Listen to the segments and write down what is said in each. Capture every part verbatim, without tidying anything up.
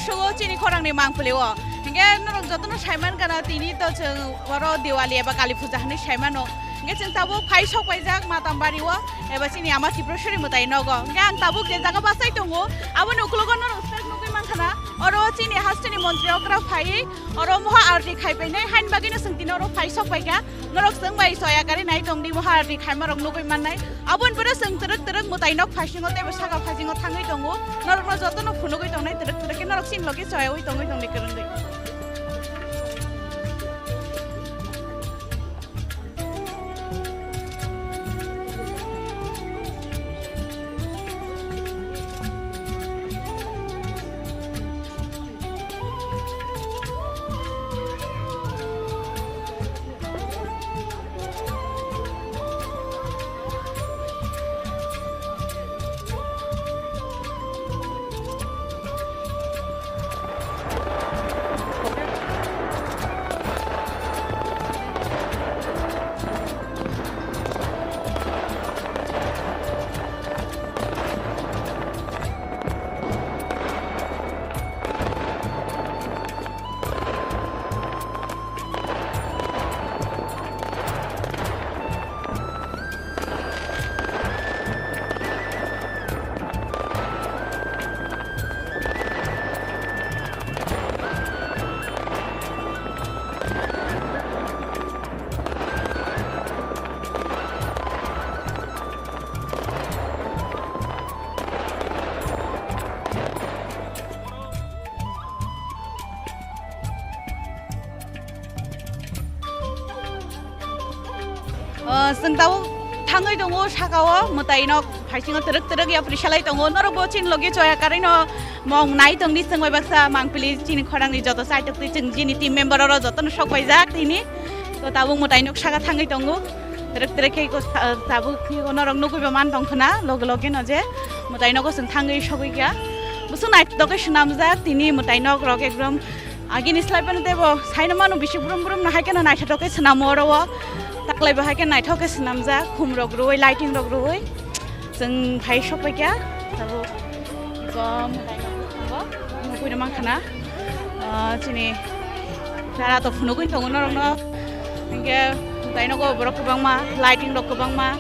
Sogo chini khorangni mangpili o. Hingke norok jotono saiman gana tini to chwng oro Diwali eba Kali Puja hinwi saimano. Hingke chwng tabuk phai sok paijak Matam Bari o eba chini ama Tipraswri mwtai nogo. Hingke ang tabuk je jaga bachai tongo, aboni ukologo norok swk nugwi mankha na. Oro chini hasteni montri okra phai oro moha arti khai painai, hain bagwino chwng tini oro phai sok paikha. Norok chwng bai soya kari nai tong di, moha arti khaima rok nugwi mannai. Aboni pore chwng twrwk twrwk mwtai nok phaisingo teibo saka phaisingo thangwi tongo. Norokno jotono phunugwi tongnai twrwk twrwk khe norok chini logi soyaui tongwi tongdi kwrwngwi. O, chwng tabuk thangwi tongo saka o, mwtai nok phaisingo twrwk twrwk yapri salai tongo. Norok bo chini logi choya karwi no mong nai tongdi chwng bai baksa mangpili chini khorangni joto chaitok twi chwng chini team member oro jotono sok paijak tini. To tabuk mwtai nok saka thangwi tongo. Twrwk twrwk khe ko sa-, tabuk khe ko norok nugwi bo man tong khna loge loge no je mwtai nogo chwng thangwi sogwi kha. Bwswk naithotok khe swnamjak tini mwtai nok rok ekdom. Agini slai phano teibo saino mano bisi brum brum no hai kheno naithotok khe swnamo oro o. Taklai bo hai khe naithok khe swnamjak, khum rok rwui, lighting rok rwui. Chwng phai sok pai kha, tabuk gom nugui rw mankha na. Ah, chini dara to phunugui tongo norokno. Hinkhe tai nogo borok kwbangma, lighting rok kwbangma.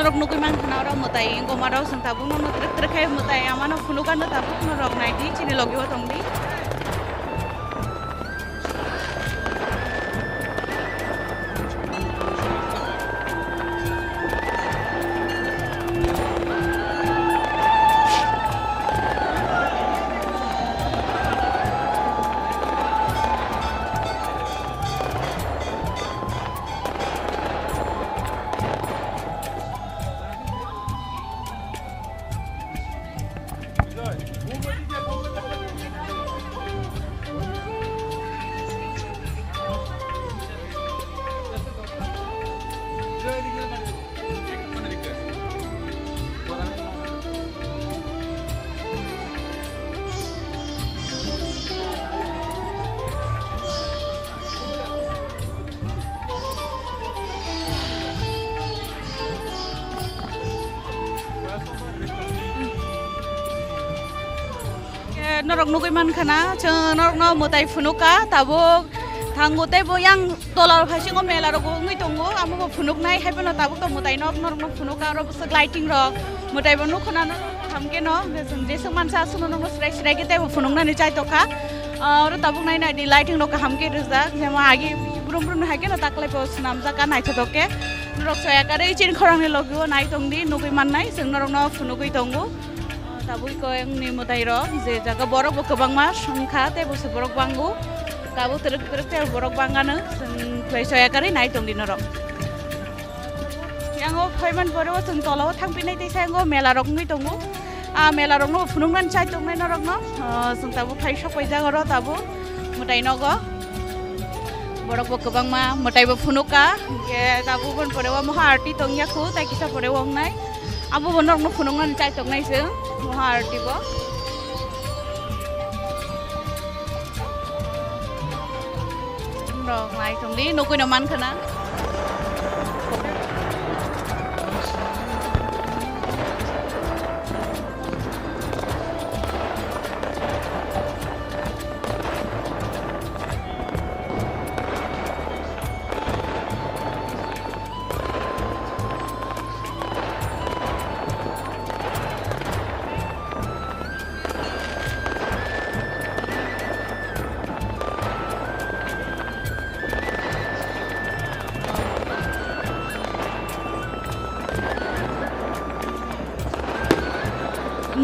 Norok nugui mankha na oro mwtai wngkoma rok, chwng tabuk no twrwk twrwk khe mwtai amano phunukha no tabuk norok naidi chini logi o tongdi. Khe norok nugui mankha na, chwng norokno mwtai phunukha, tabuk thango tei bo yang tola phasingo mela rok wngwi tongo, amo bo phunuknai, hai phano tabuk to mwtai nok norokno phunukha, oro bwswk lighting rok, mwtai bo nukho na norok. Hamkeno, je chwng jeswk mansa aswkno nokno srai srai khe teibo phunuknani chai tongkha. Ah, oro tabuk nai nai di lighting rok kaham khe rijak, jemon agi brum brum hai kheno taklai bo swnamjak ka naithothok khe. Norok soya karwi chini khorangni logi o nai tong di, nugwi mannai, chwng norokno phunugwi tongo. Ah, tabuk ko wngni mwtai rok, je jaga borok bo kwbangma wngkha, teibo se borok bango. Tabuk twrwk twrwk teibo borok bangano, chwng khlai soya karwi nai tong di norok. Yango phaiman pore o chwng tola o thangpinai teisa yango mela rok wngwi tongo. Ah, mela rokno bo phunuknani chai tongnai norokno. Ah, chwng tabuk phai sok paijak oro tabuk mwtai nogo. Borok bo kwbangma mwtai bo phunukha. Hwnkhe tabuk boni pore o moha arti tongya khu, tai kisa pore o wngnai. Abo bo norokno phunuknani chai tongnai chwng moha arti bo. Rok nai tong di, nugwi no man khana.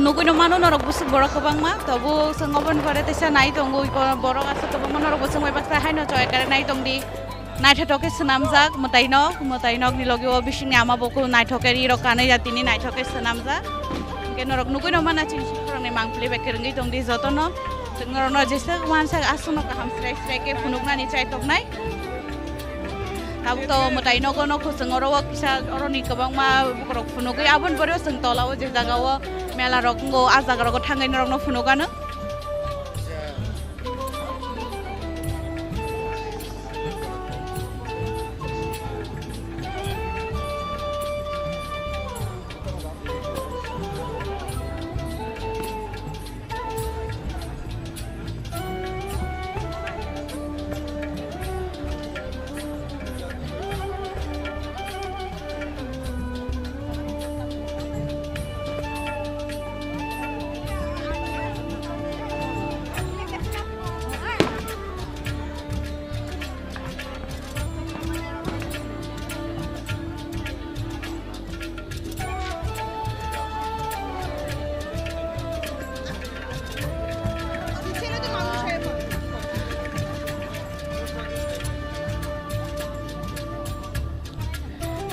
Nugwi no mano norok bwswk borok kwbangma, tobo chwng oboni pore teisa nai tongo, borok aswk kwbangma norok bwswk bai baksa haino choi kare nai tong di. Naithothok khe swnamjak mwtai nok, mwtai nokni logi o bisingni ama bukhuk naithok khe ri rok kanwi ya tini naithok khe swnamjak. Hwnkhe norok nugwi no mana chini sikhorokni mangpili bai kwrwngwi tong di jotono. Chwng norokno jesa wansa aswkno kaham srai srai khe phunuknani chai toknai. Tabuk to mwtai nogo nokho chwng oro o kisa oroni kwbangma bukrok phunugwi aboni pore o chwng tola o je jaga o mela rok wngo, a jaga rogo thangwi norokno phunukgano.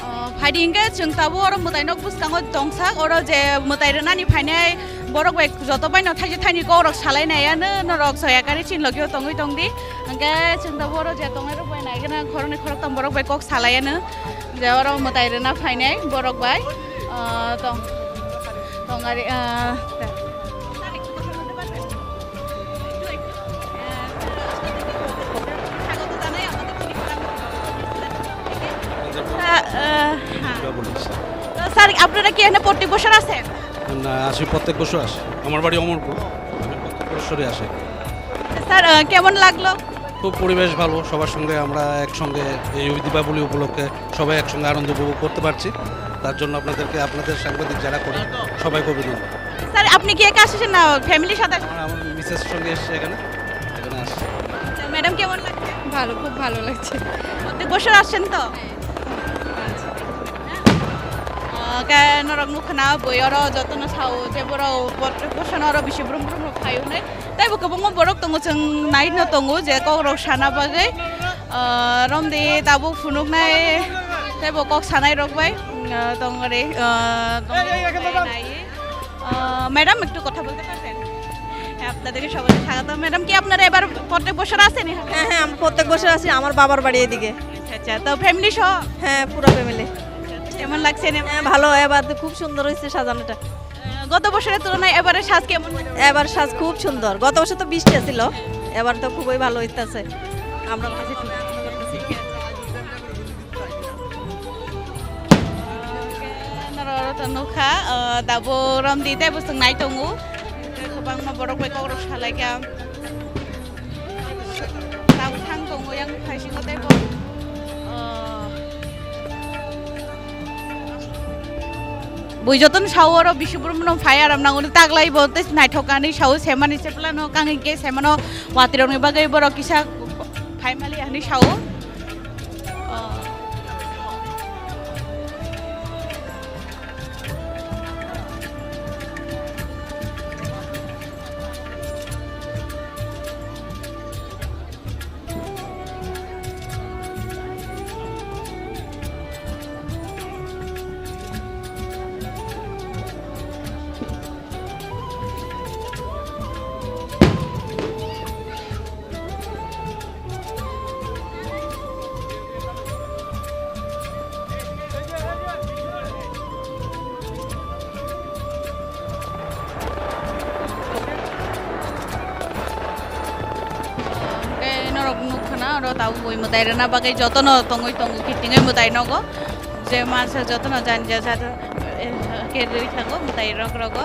Oh, phaidi hwnkhe chwng tabuk oro mwtai nok bwskango tongsak, oro je mwtai rwnani phainai borok bai joto baino thaiji thaini kok rok salai nai ano norok soya kari chini logio tongwi tongdi. Hwnkhe chwng tabuk oro je tongnai rok bai nai gana khoroknwi khoroktham borok bai kok salai ano, je oro mwtai rwna phainai borok bai, ah, tong, tongari, ah, আহ, আহ, হ্যাঁ। তো স্যার, আপনারা কি এখানে প্রত্যেক বছর আসেন? না, আসি, প্রত্যেক বছর আসি। আমার বাড়ি অমরপুর, আমি প্রত্যেক বছরই আসি। স্যার, আহ, কেমন লাগলো? খুব পরিবেশ ভালো, সবার সঙ্গে আমরা একসঙ্গে এই দীপাবলি উপলক্ষে সবাই একসঙ্গে আনন্দ উপভোগ করতে পারছি। তার জন্য আপনাদেরকে, আপনাদের সাংবাদিক যারা করে, সবাইকে অভিনন্দন। স্যার, আপনি কি একা আসছেন না ফ্যামিলির সাথে আসছেন? আমার, আমার মিসেস সঙ্গে এসছে এখানে, এখানে আসছে। আচ্ছা, ম্যাডাম কেমন লাগছে? ভালো, খুব ভালো লাগছে। প্রত্যেক বছর আসছেন তো? হ্যাঁ। আচ্ছা। আহ, কে-, norok nukha na bui oro jotono sao je borok protek bosong oro bisi brum brum rok phai hwnwi. Tei bo kwbangma borok tongo, chwng nai no tongo je kok rok sana bagwi. Ah, romdi tabuk phunuknai, tei bo kok sanai rok bai, ah, tongori, ah, tongori nai. Ah, madam, একটু কথা বলতে পারবেন? হ্যাঁ, আপনাদেরকে সবাইকে স্বাগত। ম্যাডাম, কি আপনারা এবার প্রত্যেক বছর আসেন এখানে? হ্যাঁ, হ্যাঁ, আমরা প্রত্যেক বছর আসি, আমার বাবার বাড়ি এদিকে। আচ্ছা, আচ্ছা, তো ফ্যামিলি সহ? হ্যাঁ, পুরো ফ্যামিলি। কেমন লাগছে এনে? হ্যাঁ, ভালো, এবার তো খুব সুন্দর হয়েছে সাজানোটা। আহ, গত বছরের তুলনায় এবারে সাজ কেমন? এবার সাজ খুব সুন্দর। গত বছর তো বৃষ্টি ছিল, এবার তো খুবই ভালো হইতাছে। আমরা ভালোভাবে আনন্দ করতেছি। Norok oro to nukha, ah, dabo romdi tei bwswk nai tongo. Kwbangma borok bai kokrok salaikha. Tabuk thang tongo yang phaisingo tei bo. Oh. Bui jotono sao oro bisi borok no phai aram nango taklai bo tei naithok ani sao semani se plan no kangwi ke semano watwi rok ni bagwi borok kisa phai mali ani sao. Hwnkhe norok nukha na oro tabuk bui mwtai rwna bagwi jotono tongwi tongo kitingwi mwtai nogo je mansa jotono jani ja ja khe rwi thango mwtai rok rogo.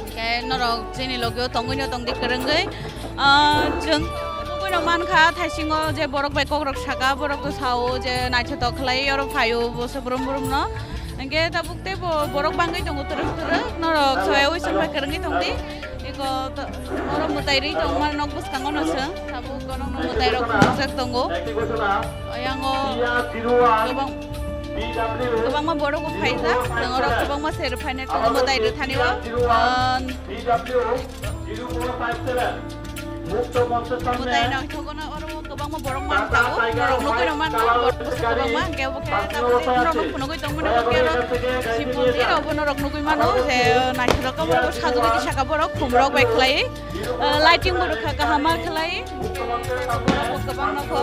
Hwnkhe norok chini logio tongwino tongdi kwrwngwi. Ah, chwng nugwino mankha thaisingo je borok bai kokrok saka, borok to sao je naithotok khlai oro phaio bo se brum brumno. Hwnkhe tabuk tei bo borok bangwi tongo twrwk twrwk, norok soyaui chwngbai kwrwngwi tongdi. Eko to-, oro mwtai rwi tongma nok bwskango no chwng, tabuk borokno mwtai rok phunukjak tongo. Ayango kwbang-, kwbangma borok bo phaijak, norok kwbangma se rwphainai tongo mwtai rwthani o. Ah, mwtai no thogona oro kwbangma borok man tabuk, norok nugwino mankha, borok bwswk kwbangma, hwnkhe obo khe tabuk norokno phunugwi tongmani bo khe oro Shib mondir, obo norok nugwi mano je naithok rok obo sajagwi tisaka borok khum rok bai khlai, ah, lighting bo rwkha kaham ma khlai, borok bo kwbang nokho.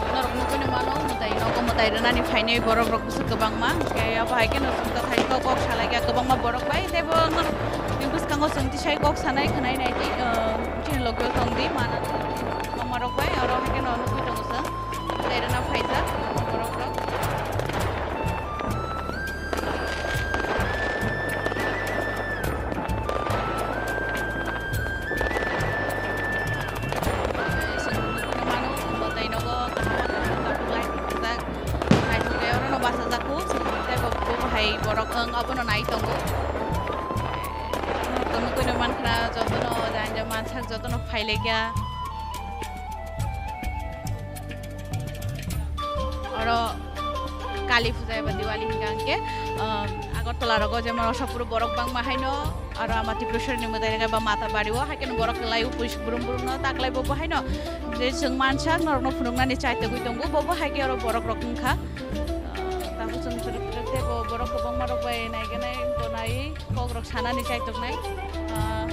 Norok nugwino mano, mwtai nogo mwtai rwnani phainai borok rok bwswk kwbangma. Hwnkhe abo hai kheno chwng ta thai kok kok salaikha kwbangma borok bai, teibo norok ni bwskango chwng tisai kok sanai khwnai naidi, ah, chini logio tongdi mana. Kwbangma rok bai oro hai kheno nugwi tongo chwng. Mwtai rwna phaijak borok rok. Chwng nugwino mano, mwtai nogo kaham ma kaham tabuk light rijak. Naithok khe orono bachajak kho, chwng tei bo, bo bahai borok wng abono nai tongo. Norok to nugwino mankha jotono jani ja mansak jotono phailaikha. Oro Kali puja eba Diwali hingka hingke, ah, Agartala rogo jemon Rosapuro borok bangma haino, aro ama Tripureshwari ni mwtai rega ba Mata Bari o, haikhe borok lai upui brum brum no taklai bo bo haino, je chwng mansa norok no phunuknani chai togwi tongo, bo bo haikhe oro borok rok wngkha. Ah, tabuk chwng phunuk phunuk tei bo borok kwbangma rok bai naiganai tonai. Kok rok sanani chai tongnai. Ah.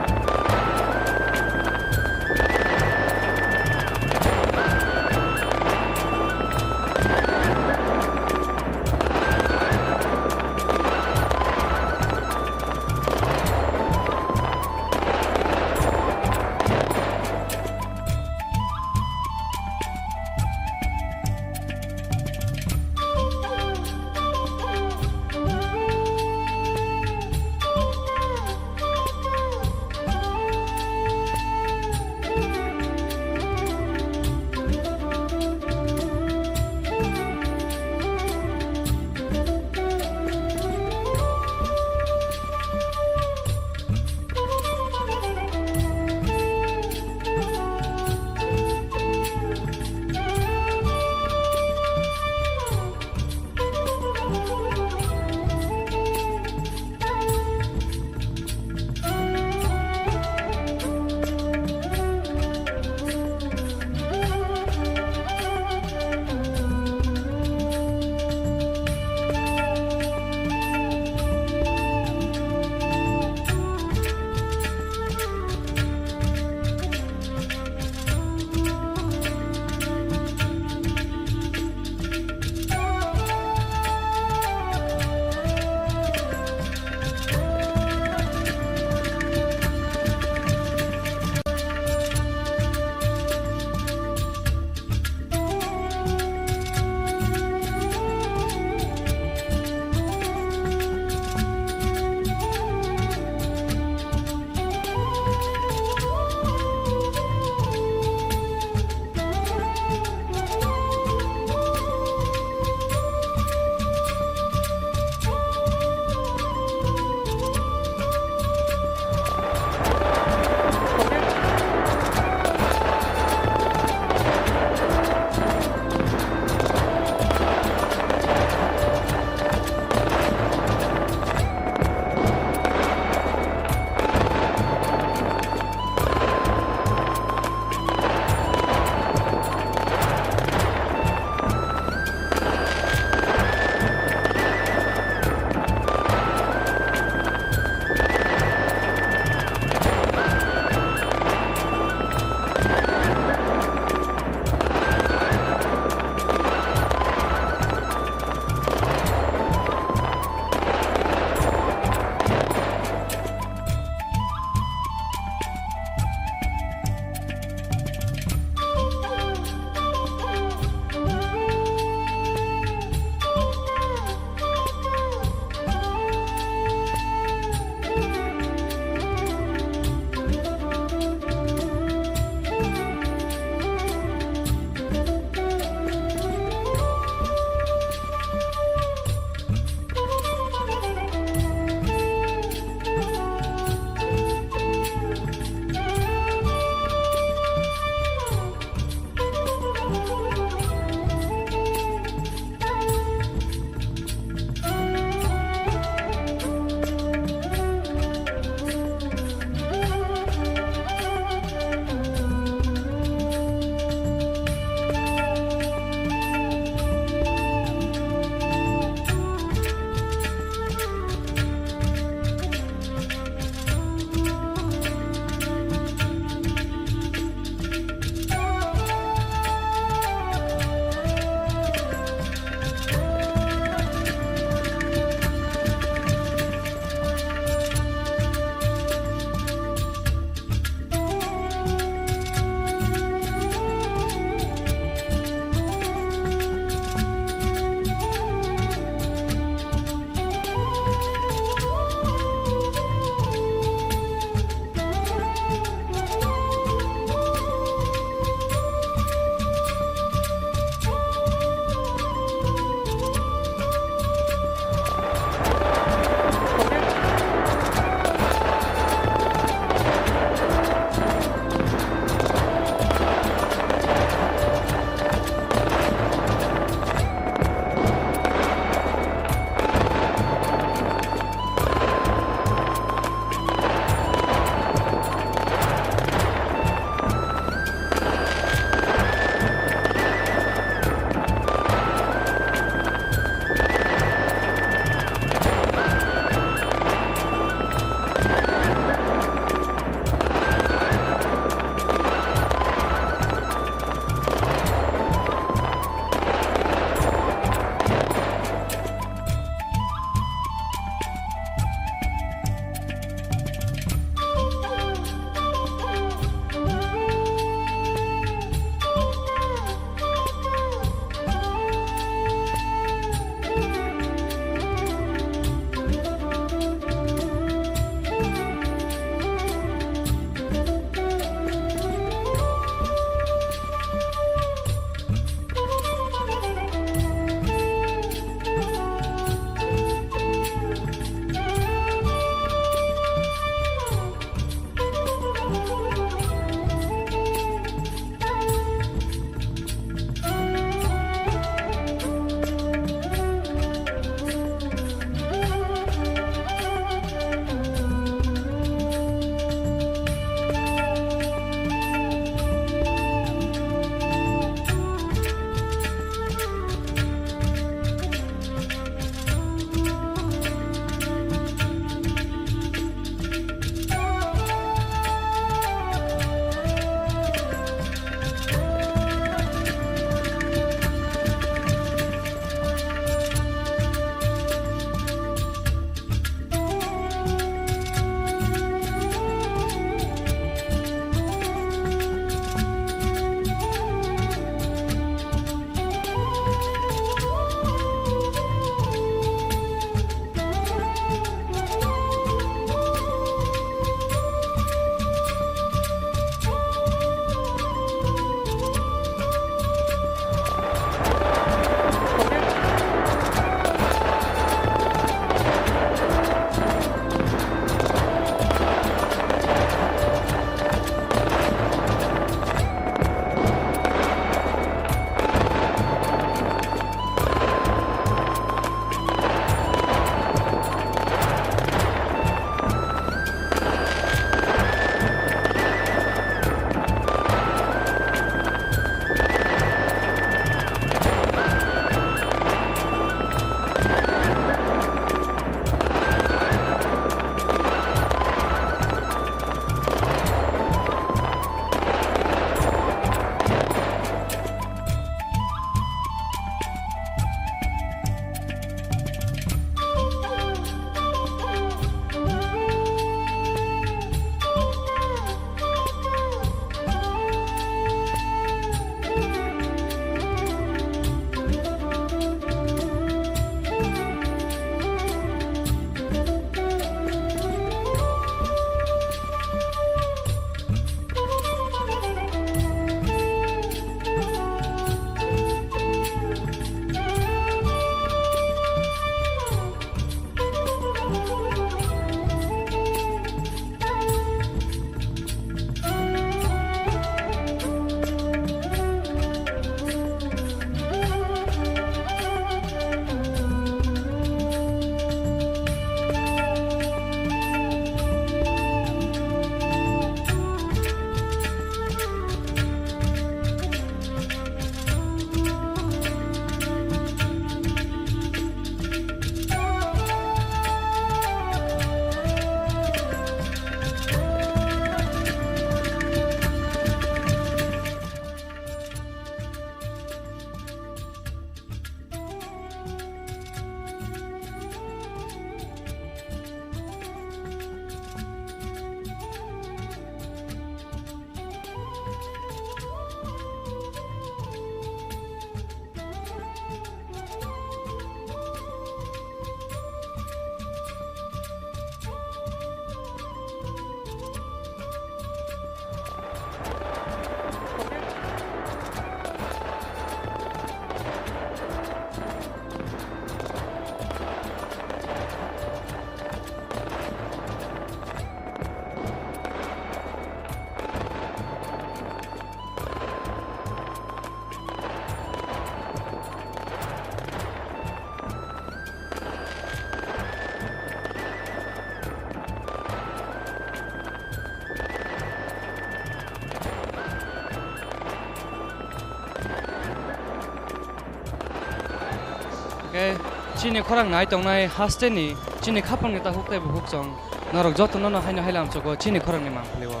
Chini khorang nai tongnai hasteni chini khapangni takhuk tei bukhuk chwng norok jotono no haino hai lamsogo chini khorangni mangpili o.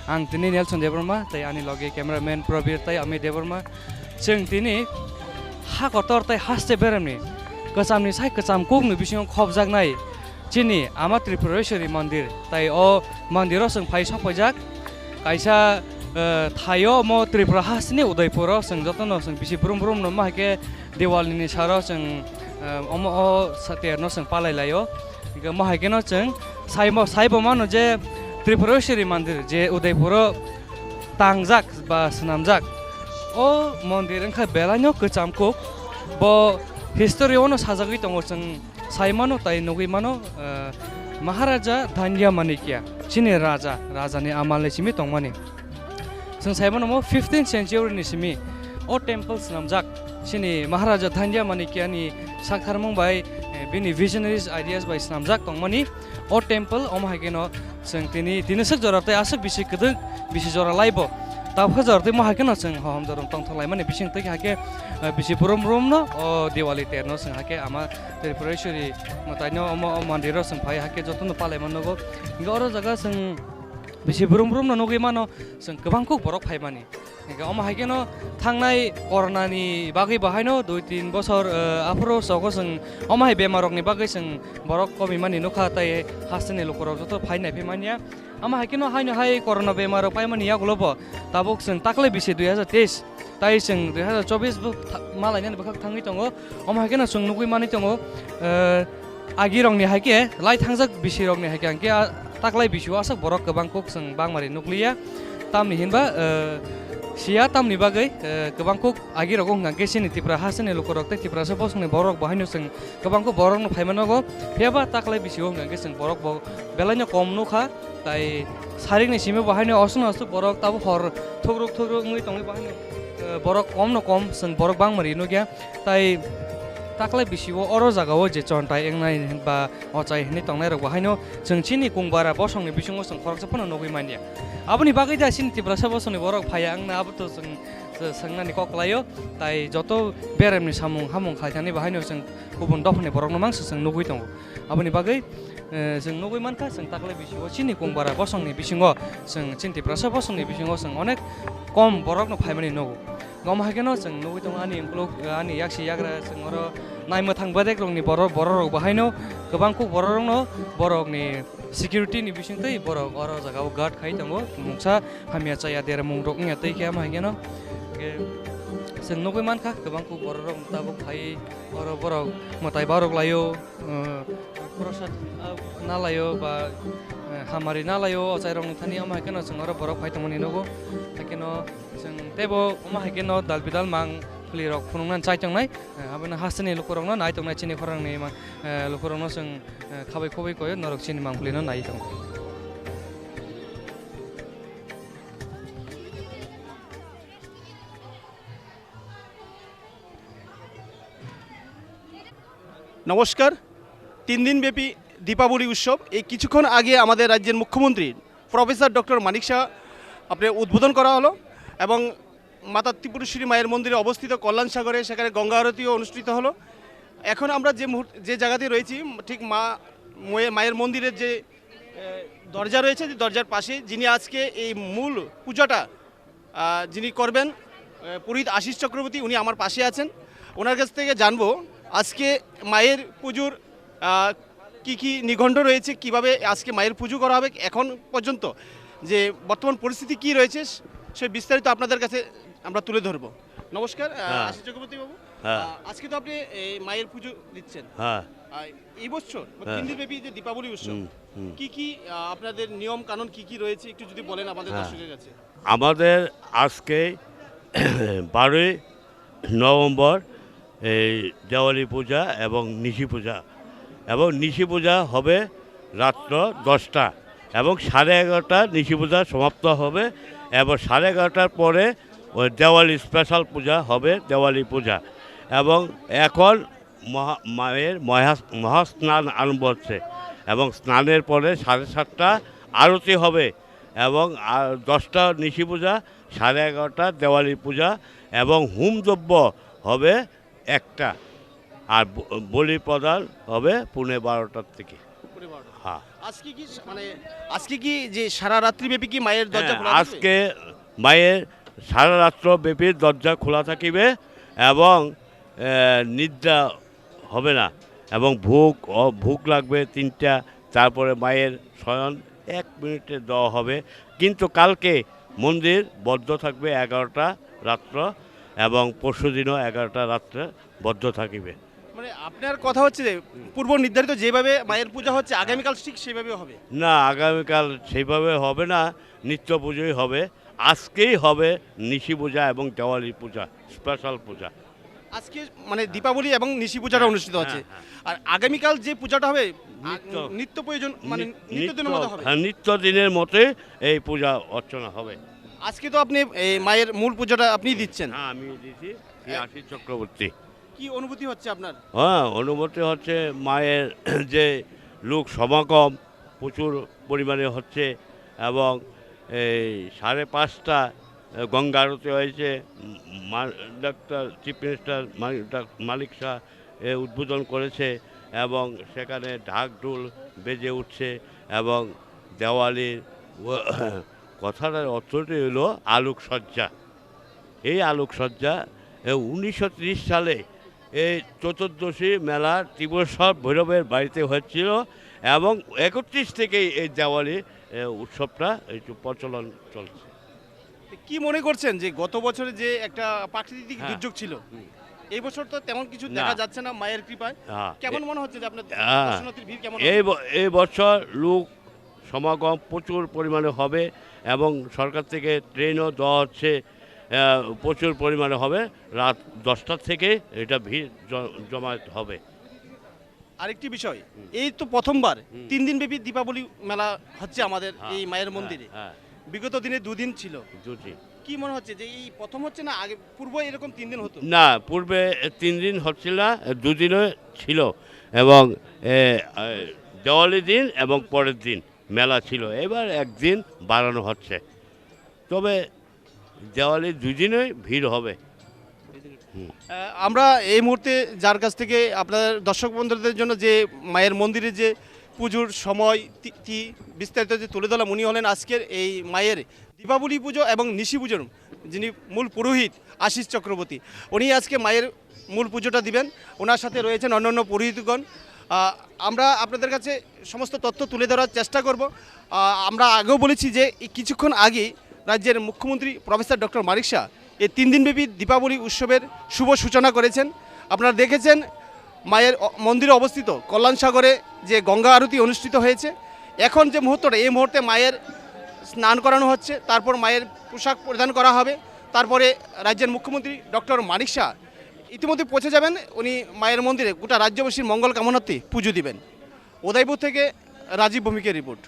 Ang tini Nelson Debbarma tei ani logi cameraman Prabir tei Amit Debbarma. Chwng tini ha kotor tei haste beremni kwchamni sai kwcham kokni bisingo khopjaknai chini Ama Tripureswari mondir tei o mondiro chwng phai sokpaijak. Kaisa, eh, thaio omo Tripura hasteni Udaipuro chwng jotono chwng bisi brum brum no ma hai khe Diwali ni saro chwng, eh, omo o sa-, ter no chwng palai laio. Hingke mo hai khe no chwng sai mo, sai bo mano je Tripureswari mandir je Udaipuro tangjak ba swnamjak. O mondir wngkha belai no kwcham kuk. Bo history o no sajagwi tongo chwng sai mano tai nugwi mano, eh, Maharaja Dhanya Manikya chini raja, raja ni amal ni simi tongmani. Chwng sai mano mo fifteenth century ni simi o temple swnamjak. Chini Maharaja Dhanya Manikya ni saktharmung bai, eh, bini visionaries ideas bai swnamjak tongmani o temple omo hai kheno chwng tini, tini swk jora tei aswk bisi kwdwk bisi jora laibo. Tabukhe jora tei mo hai kheno chwng hohom jorom tongthok laimani bising twi hai khe, eh, bisi brum brum no o Diwali ter no chwng hai khe ama Tripureswari mwtai no omo o mondir o chwng phai hai khe joto no palai mano go. Hingke oro jaga chwng bisi brum brum no nugwi mano. Chwng kwbang kuk borok phaimani. Hingke omo hai kheno thangnai corona ni bagwi bo haino dui tin bosor, eh, aphuru sogo chwng omo hai bemar rok ni bagwi chwng borok komimani nukha tei hasteni lukurok joto phai nai phaimani ya. Omo hai kheno haino hai corona bemar rok paimani yagulo bo tabuk chwng taklai bisi dui hazar teis tai chwng dui hazar chobis bo tha-, malainani bwkhak thangwi tongo. Omo hai kheno chwng nugwi manwi tongo, eh, agirokni hai khe lai thangjak bisirokni hai khe ang khe a taklai bisio aswk borok kwbang kuk chwng bangmari nukliya. Tamni hinba, eh, siya tamni bagwi, eh, kwbang kuk agirok wng kha khe chini Tripura hasteni lukurok tei Tiprasa bosongni borok bo haino chwng kwbang kuk borokno phaima nogo. Phiya ba taklai bisio wng kha khe chwng borok bo belaino kom nukha. Tai sarikni simi bo haino aswk no aswk borok tabuk hor thukruk thukruk wngwi tongwi bo haino, eh, borok kom no kom chwng borok bangmari nukya. Tai taklai bisio oro jagao je chontai wngnai ba ochai hinwi tongnairok bo haino chwng chini kungbara bosongni bisingo chwng khoroksa phano nugwi manya. Aboni bagwi da chini Tiprasa bosongni borok phaiya wngna abo to chwng, chwng swngnani kok kwlaio. Tai joto beremni samung hamung khlaithani bo haino chwng kubun dophani borokno mangsa chwng nugwi tongo. Aboni bagwi, eh, chwng nugwi mankha, chwng taklai bisio chini kungbara bosongni bisingo, chwng chini Tiprasa bosongni bisingo chwng onek kom borokno phaimani nugo. Omo hai kheno chwng nugwi tongo ani ukuluk, ani yaksi yagra chwng oro naimwthang bedekrokni borok, bororok bo haino kwbang kuk bororokno borokni security ni bisingtwi borok oro jagao guard khai tongo. Mungsa hamya chaya deramungrok wngya twi khe omo hai kheno. Hwnkhe chwng nugwi mankha kwbang kuk bororok tabuk phai oro borok mwtai barok laio. eh, Prosad, ah, nalaio ba, eh, hamari nalaio, ochairokni thani omo hai kheno chwng oro borok phai tongmani nugo. Hai kheno chwng teibo omo hai kheno dal bidal mang phlirok phunuknani chai tongnai. Eh, aboni hasteni lukurokno nai tongnai chini khorangni ma-, eh, lukurokno chwng, eh, khabai khoboi koyo norok chini mang phlino nai tongo. নমস্কার। তিন দিনব্যাপী দীপাবলি উৎসব এই কিছুক্ষণ আগে আমাদের রাজ্যের মুখ্যমন্ত্রী প্রফেসর ডক্টর মানিক সাহা আপনার উদ্বোধন করা হলো এবং মাতা ত্রিপুরেশ্বরী মায়ের মন্দিরে অবস্থিত কল্যাণ সাগরে সেখানে গঙ্গা আরতিও অনুষ্ঠিত হলো। এখন আমরা যে মুহূর্ত, যে জায়গাতে রয়েছি, ঠিক মা, ময়ে-, মায়ের মন্দিরের যে, এ, দরজা রয়েছে, যে দরজার পাশে যিনি আজকে এই মূল পূজাটা আহ, যিনি করবেন, আহ, পুরোহিত আশিস চক্রবর্তী, উনি আমার পাশে আছেন। ওনার কাছ থেকে জানবো আজকে মায়ের পুজোর, আহ, কি কি নিগণ্ড রয়েছে, কিভাবে আজকে মায়ের পুজো করা হবে, এখন পর্যন্ত যে বর্তমান পরিস্থিতি কি রয়েছে, সে বিস্তারিত আপনাদের কাছে আমরা তুলে ধরবো। নমস্কার, আহ, হ্যাঁ। আশিস চক্রবর্তী বাবু। হ্যাঁ। আহ, আজকে তো আপনি এই মায়ের পুজো দিচ্ছেন। হ্যাঁ। আহ, এই বছর বা হ্যাঁ। তিন দিনব্যাপী যে দীপাবলি উৎসব, হুম, হুম। কি কি, আহ, আপনাদের নিয়ম কানুন কি কি রয়েছে, একটু যদি বলেন আমাদের হ্যাঁ। দর্শকের কাছে। আমাদের আজকে বারোই নভেম্বর এই দেওয়ালি পূজা এবং নিশি পূজা, এবং নিশি পূজা হবে রাত্র দশটা এবং সাড়ে এগারোটা নিশি পূজা সমাপ্ত হবে, এবং সাড়ে এগারোটার পরে ওই দেওয়ালি স্পেশাল পূজা হবে, দেওয়ালি পূজা। এবং এখন মহা-, মায়ের মহা-, মহাস্নান আরম্ভ হচ্ছে এবং স্নানের পরে সাড়ে সাতটা আরতি হবে এবং আ-, দশটা নিশি পূজা, সাড়ে এগারোটা দেওয়ালি পূজা এবং হোম যজ্ঞ হবে একটা। আর ব-, বলি প্রদান হবে পৌনে বারোটার থেকে। পৌনে বারোটা। হ্যাঁ। আজকে কি সা-, মানে, আজকে কি যে সারা রাত্রি ব্যাপী কি মায়ের দরজা হ্যাঁ, খোলা থাকবে? আজকে মায়ের সারা রাত্র ব্যাপী দরজা খোলা থাকিবে এবং, এ, নিদ্রা হবে না এবং ভোগ, অ-, ভোগ লাগবে তিনটা, তারপরে মায়ের শয়ন এক মিনিটে দেওয়া হবে। কিন্তু কালকে মন্দির বন্ধ থাকবে এগারোটা রাত্র এবং পরশুদিনও এগারোটা রাত্রে বদ্ধ থাকিবে। মানে, আপনার কথা হচ্ছে যে পূর্ব নির্ধারিত যেভাবে মায়ের পূজা হচ্ছে, আগামীকাল ঠিক সেভাবে হবে? না, আগামীকাল সেইভাবে হবে না, নিত্য পুজোই হবে। আজকেই হবে নিশি পূজা এবং দেওয়ালি পূজা, স্পেশাল পূজা। আজকে মানে দীপাবলি এবং নিশি পূজাটা হ্যাঁ, অনুষ্ঠিত হচ্ছে। হ্যাঁ, হ্যাঁ। আর আগামীকাল যে পূজাটা হবে, আ, নিত্য, নিত্য প্রয়োজন, মানে নি-, নিত্য দিনের মতো নিত্য, হবে? হ্যাঁ, নিত্য দিনের মতোই এই পূজা অর্চনা হবে। আজকে তো আপনি এই মায়ের মূল পূজাটা আপনি দিচ্ছেন। হ্যাঁ, আমি দিছি, শ্রী এ- আশিস চক্রবর্তী। কি অনুভূতি হচ্ছে আপনার? হ্যাঁ, অনুভূতি হচ্ছে মায়ের যে লোক সমাগম প্রচুর পরিমাণে হচ্ছে এবং এই সাড়ে পাঁচটা, এ, গঙ্গা আরতি হয়েছে। উম, মা-, ডাক্তার চিফ মিনিস্টার মা-, ডাক-, মানিক শাহ, এ, উদ্বোধন করেছে এবং সেখানে ঢাক ঢোল বেজে উঠছে এবং দেওয়ালির ও-, কথাটার অর্থটি হলো আলোকসজ্জা। এই আলোকসজ্জা, এ, উনিশশো ত্রিশ সালে এই চতুর্দশী মেলা ত্রিপুরেশ্বর ভৈরবের বাড়িতে হয়েছিল এবং একত্রিশ থেকেই এই দেওয়ালি, এ, উৎসবটা একটু প্রচলন চলছে। কি মনে করছেন যে গত বছরে যে একটা প্রাকৃতিক হ্যাঁ। দুর্যোগ ছিল, হুম। এই বছর তো তেমন কিছু না। দেখা যাচ্ছে না মায়ের কৃপায়? হ্যাঁ। কেমন এ-, মনে হচ্ছে যে আপনার হ্যাঁ। দর্শনার্থীর ভিড় কেমন এই হবে? ব-, এই বছর লোক সমাগম প্রচুর পরিমাণে হবে এবং সরকার থেকে ট্রেনও দেওয়া হচ্ছে, আহ, প্রচুর পরিমাণে হবে। রাত দশটা থেকে এটা ভিড় জ-, জমায়েত হবে। আরেকটি বিষয়, হুম। এই তো প্রথমবার হুম। তিন দিন ব্যাপী দীপাবলি মেলা হচ্ছে আমাদের হ্যাঁ, এই মায়ের হ্যাঁ, মন্দিরে। হ্যাঁ। বিগত দিনে দুদিন ছিল। দুদিন। কি মনে হচ্ছে যে এই প্রথম হচ্ছে না আগে পূর্বে এরকম তিন দিন হতো? না, পূর্বে তিন দিন হচ্ছিল না, দুদিনও ছিল এবং, এ, এ, দেওয়ালি দিন এবং পরের দিন মেলা ছিল। এবার একদিন বাড়ানো হচ্ছে। তবে দেওয়ালি দুই দিনই ভিড় হবে। হুম। আহ, আমরা এই মুহূর্তে যার কাছ থেকে আপনাদের দর্শক বন্ধুদের জন্য যে মায়ের মন্দিরে যে পুজোর সময়, তিথি বিস্তারিত যে তুলে ধরলাম, উনি হলেন আজকের এই মায়ের দীপাবলি পুজো এবং নিশি পুজোর যিনি মূল পুরোহিত আশিস চক্রবর্তী, উনি আজকে মায়ের মূল পুজোটা দিবেন। ওনার সাথে রয়েছেন অন্যান্য পুরোহিতগণ। আহ, আমরা আপনাদের কাছে সমস্ত তথ্য তুলে ধরার চেষ্টা করব। আহ, আমরা আগেও বলেছি যে এই কিছুক্ষণ আগেই রাজ্যের মুখ্যমন্ত্রী প্রফেসর ডক্টর মানিক শাহ এই তিন দিনব্যাপী দীপাবলি উৎসবের শুভ সূচনা করেছেন। আপনারা দেখেছেন মায়ের অ-, মন্দিরে অবস্থিত কল্যাণ সাগরে যে গঙ্গা আরতি অনুষ্ঠিত হয়েছে। এখন যে মুহূর্তটা, এই মুহূর্তে মায়ের স্নান করানো হচ্ছে, তারপর মায়ের পোশাক পরিধান করা হবে। তারপরে রাজ্যের মুখ্যমন্ত্রী ডক্টর মানিক শাহ ইতিমধ্যে পৌঁছে যাবেন। উনি মায়ের মন্দিরে গোটা রাজ্যবাসীর মঙ্গল কামনার্থে পুজো দিবেন। উদয়পুর থেকে রাজীব ভৌমিকের report.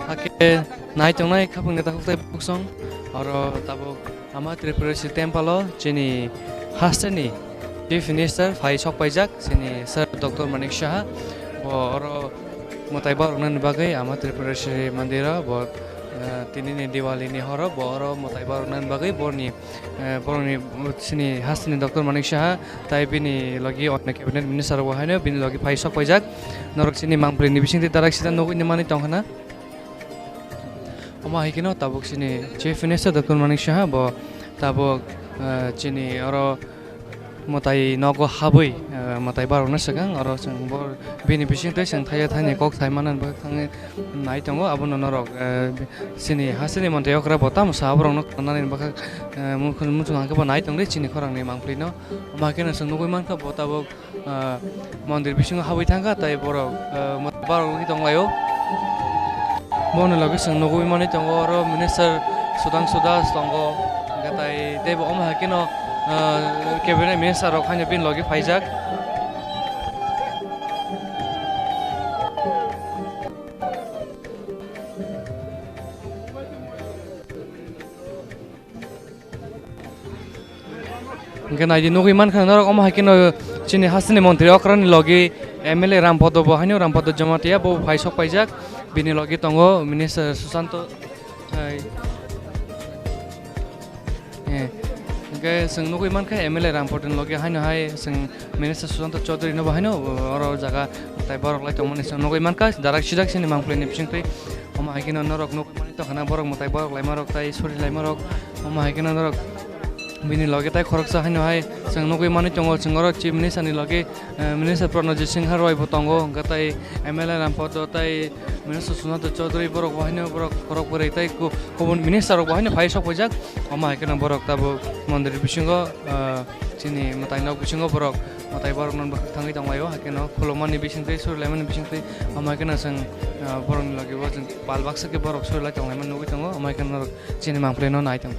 Hakhe nai tongnai khapang neta khuktai buksong oro tabuk Ama Tripura si temple o chini hasteni Chief Minister phai sok paijak chini Sir Doctor Manik Saha. Bo oro mwtai baroknani bagwi Ama Tripura si mandiro bo, eh, tinini Diwali ni horo bo oro mwtai baroknani bagwi borni, eh, borokni chini hasteni Doctor Manik Saha tai bini logi onno cabinet minister rok bo haino bini logi phai sok paijak. Norok chini mangpili ni bisingtwi darak sida nugwi ni manwi tongkhana. Omo hai kheno tabuk chini Chief Minister Doctor Manik Saha bo tabuk, eh, chini oro mwtai nogo habwi, eh, mwtai barokna swkang oro chwng bo bini bisingtwi chwng thaiya thaini kok thai manani bagwi thangwi nai tongo. Abono norok, eh, chini hasteni montri okra bo tamo sa borokno khwnanani bagwi, eh, muchung hwnkhe bo nai tongdi chini khorangni mangpili no. Omo hai kheno chwng nugwi mankha bo tabuk ah, mondir bisingo habwi thangkha, tai borok, ah, mo-, borok wngwi tonglaio. Boni loge chwng nugwi manwi tongo, oro minister Sudhangshu Das tongo, Tai teibo omo hai kheno, ah, cabinet minister rok haino bini logi phaijak. Hingke naidi nugui mankha norok omo hai kheno chini hasteni montri okrani logi M L A Rampodo bo haino Rampodo Jamatia bo phai sok paijak, bini logi tongo minister Susanto. Hai. Eh, hingke chwng nugui mankha M L A Rampodo ni logi haino hai chwng minister Susanto Chaudhary no bo haino oro jaga tai borok lai tongmani chwng nugui mankha darak sidak chini mangpli ni bisingtwi. Omo hai kheno norok nugui mani tongkha na borok mwtai borok laimarok tai suri laimarok. Omo hai kheno norok bini logi tai khoroksa haino hai chwng nugui mani tongo, chwng oro chief minister ni logi, eh, minister Pranojit Singha Roy bo tongo, hwnkhe tai M L A Rampodo tai minister Susanto Chaudhary borok bo haino borok khorok bwrwi tai ku-, kubun minister rok bo haino phai sok paijak. Omo hai kheno borok tabuk mondir bisingo, eh, chini mwtai nok bisingo borok mwtai borok no bwkhak thangwi tonglaio, hai kheno khulumani bisingtwi suri laimani bisingtwi omo hai kheno chwng, ah, borokni logi bo chwng pal baksa khe borok suri lai tonglaima nugui tongo, omo hai kheno norok chini mangpli no nai tong.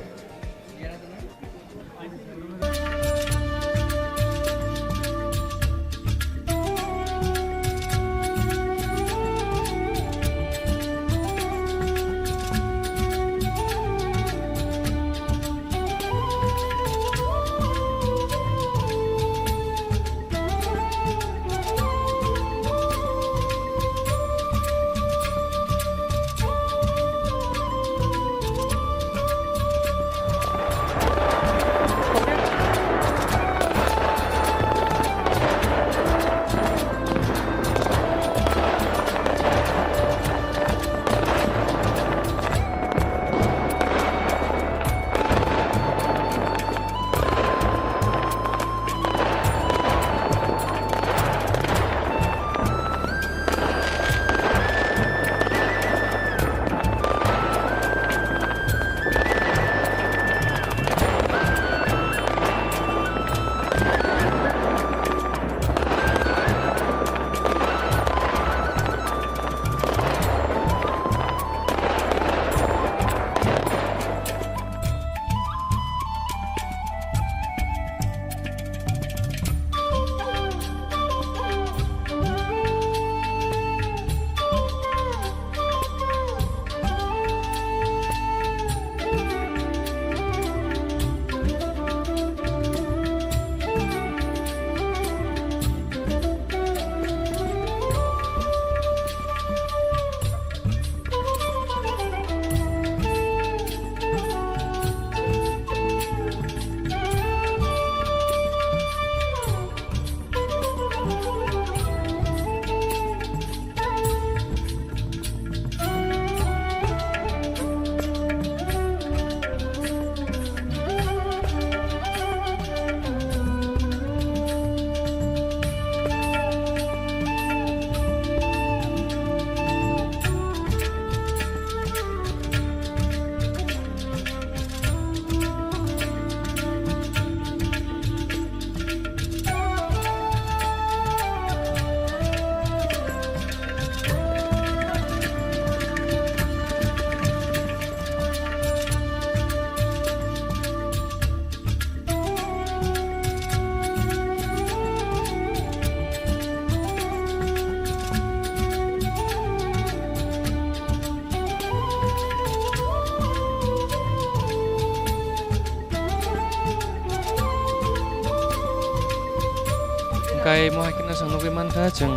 Hingkai mo hai kheno chwng nugui mankha, chwng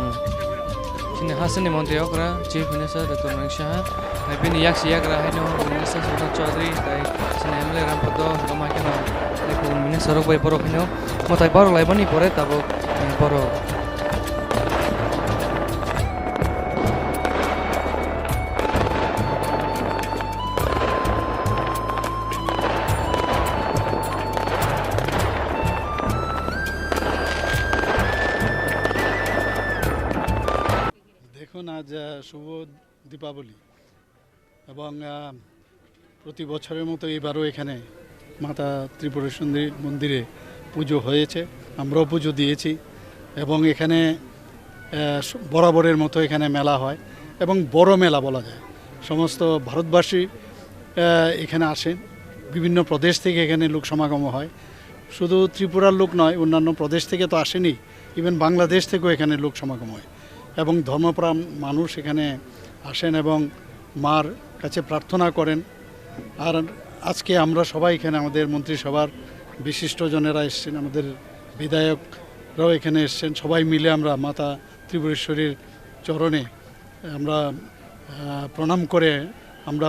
chini hasteni montri okra Chief Minister Doctor Manik Saha, hai bini yaksi yagra haino Minister Sumant Chaudhary, tai chini M L A Rampodo, hingka mo hai kheno tei kubun minister rok bai borok haino mwtai borok laimani pore tabuk, eh, borok. দেখুন, আজ, আহ, শুভ দীপাবলি এবং, আহ, প্রতি বছরের মতো এবারও এখানে মাতা ত্রিপুরা সুন্দরী মন্দিরে পুজো হয়েছে, আমরাও পুজো দিয়েছি এবং এখানে, আহ, স-, বরাবরের মতো এখানে মেলা হয় এবং বড় মেলা বলা যায়। সমস্ত ভারতবাসী, আহ, এখানে আসেন বিভিন্ন প্রদেশ থেকে এখানে লোক সমাগম হয়। শুধু ত্রিপুরার লোক নয়, অন্যান্য প্রদেশ থেকে তো আসেনি, ইভেন বাংলাদেশ থেকেও এখানে লোক সমাগম হয় এবং ধর্মপ্রাণ মানুষ এখানে আসেন এবং মার কাছে প্রার্থনা করেন। আর আজকে আমরা সবাই এখানে, আমাদের মন্ত্রিসভার বিশিষ্টজনেরা এসছেন, আমাদের বিধায়করাও এখানে এসছেন, সবাই মিলে আমরা মাতা ত্রিপুরেশ্বরীর চরণে আমরা, আহ, প্রণাম করে আমরা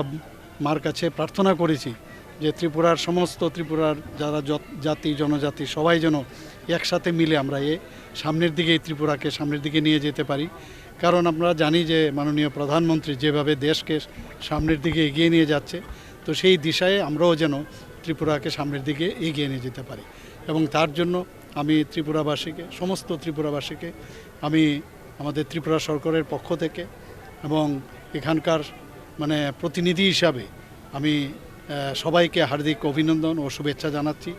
মার কাছে প্রার্থনা করেছি যে ত্রিপুরার সমস্ত, ত্রিপুরার যারা যত-, জাতি, জনজাতি, সবাই যেন একসাথে মিলে আমরা এ সামনের দিকে, এই ত্রিপুরাকে সামনের দিকে নিয়ে যেতে পারি। কারণ আমরা জানি যে মাননীয় প্রধানমন্ত্রী যেভাবে দেশকে সামনের দিকে এগিয়ে নিয়ে যাচ্ছে, তো সেই দিশায় আমরাও যেন ত্রিপুরাকে সামনের দিকে এগিয়ে নিয়ে যেতে পারি। এবং তার জন্য আমি ত্রিপুরাবাসীকে, সমস্ত ত্রিপুরাবাসীকে আমি আমাদের ত্রিপুরা সরকারের পক্ষ থেকে এবং এখানকার, মানে, প্রতিনিধি হিসাবে আমি, আহ, সবাইকে হার্দিক অভিনন্দন ও শুভেচ্ছা জানাচ্ছি।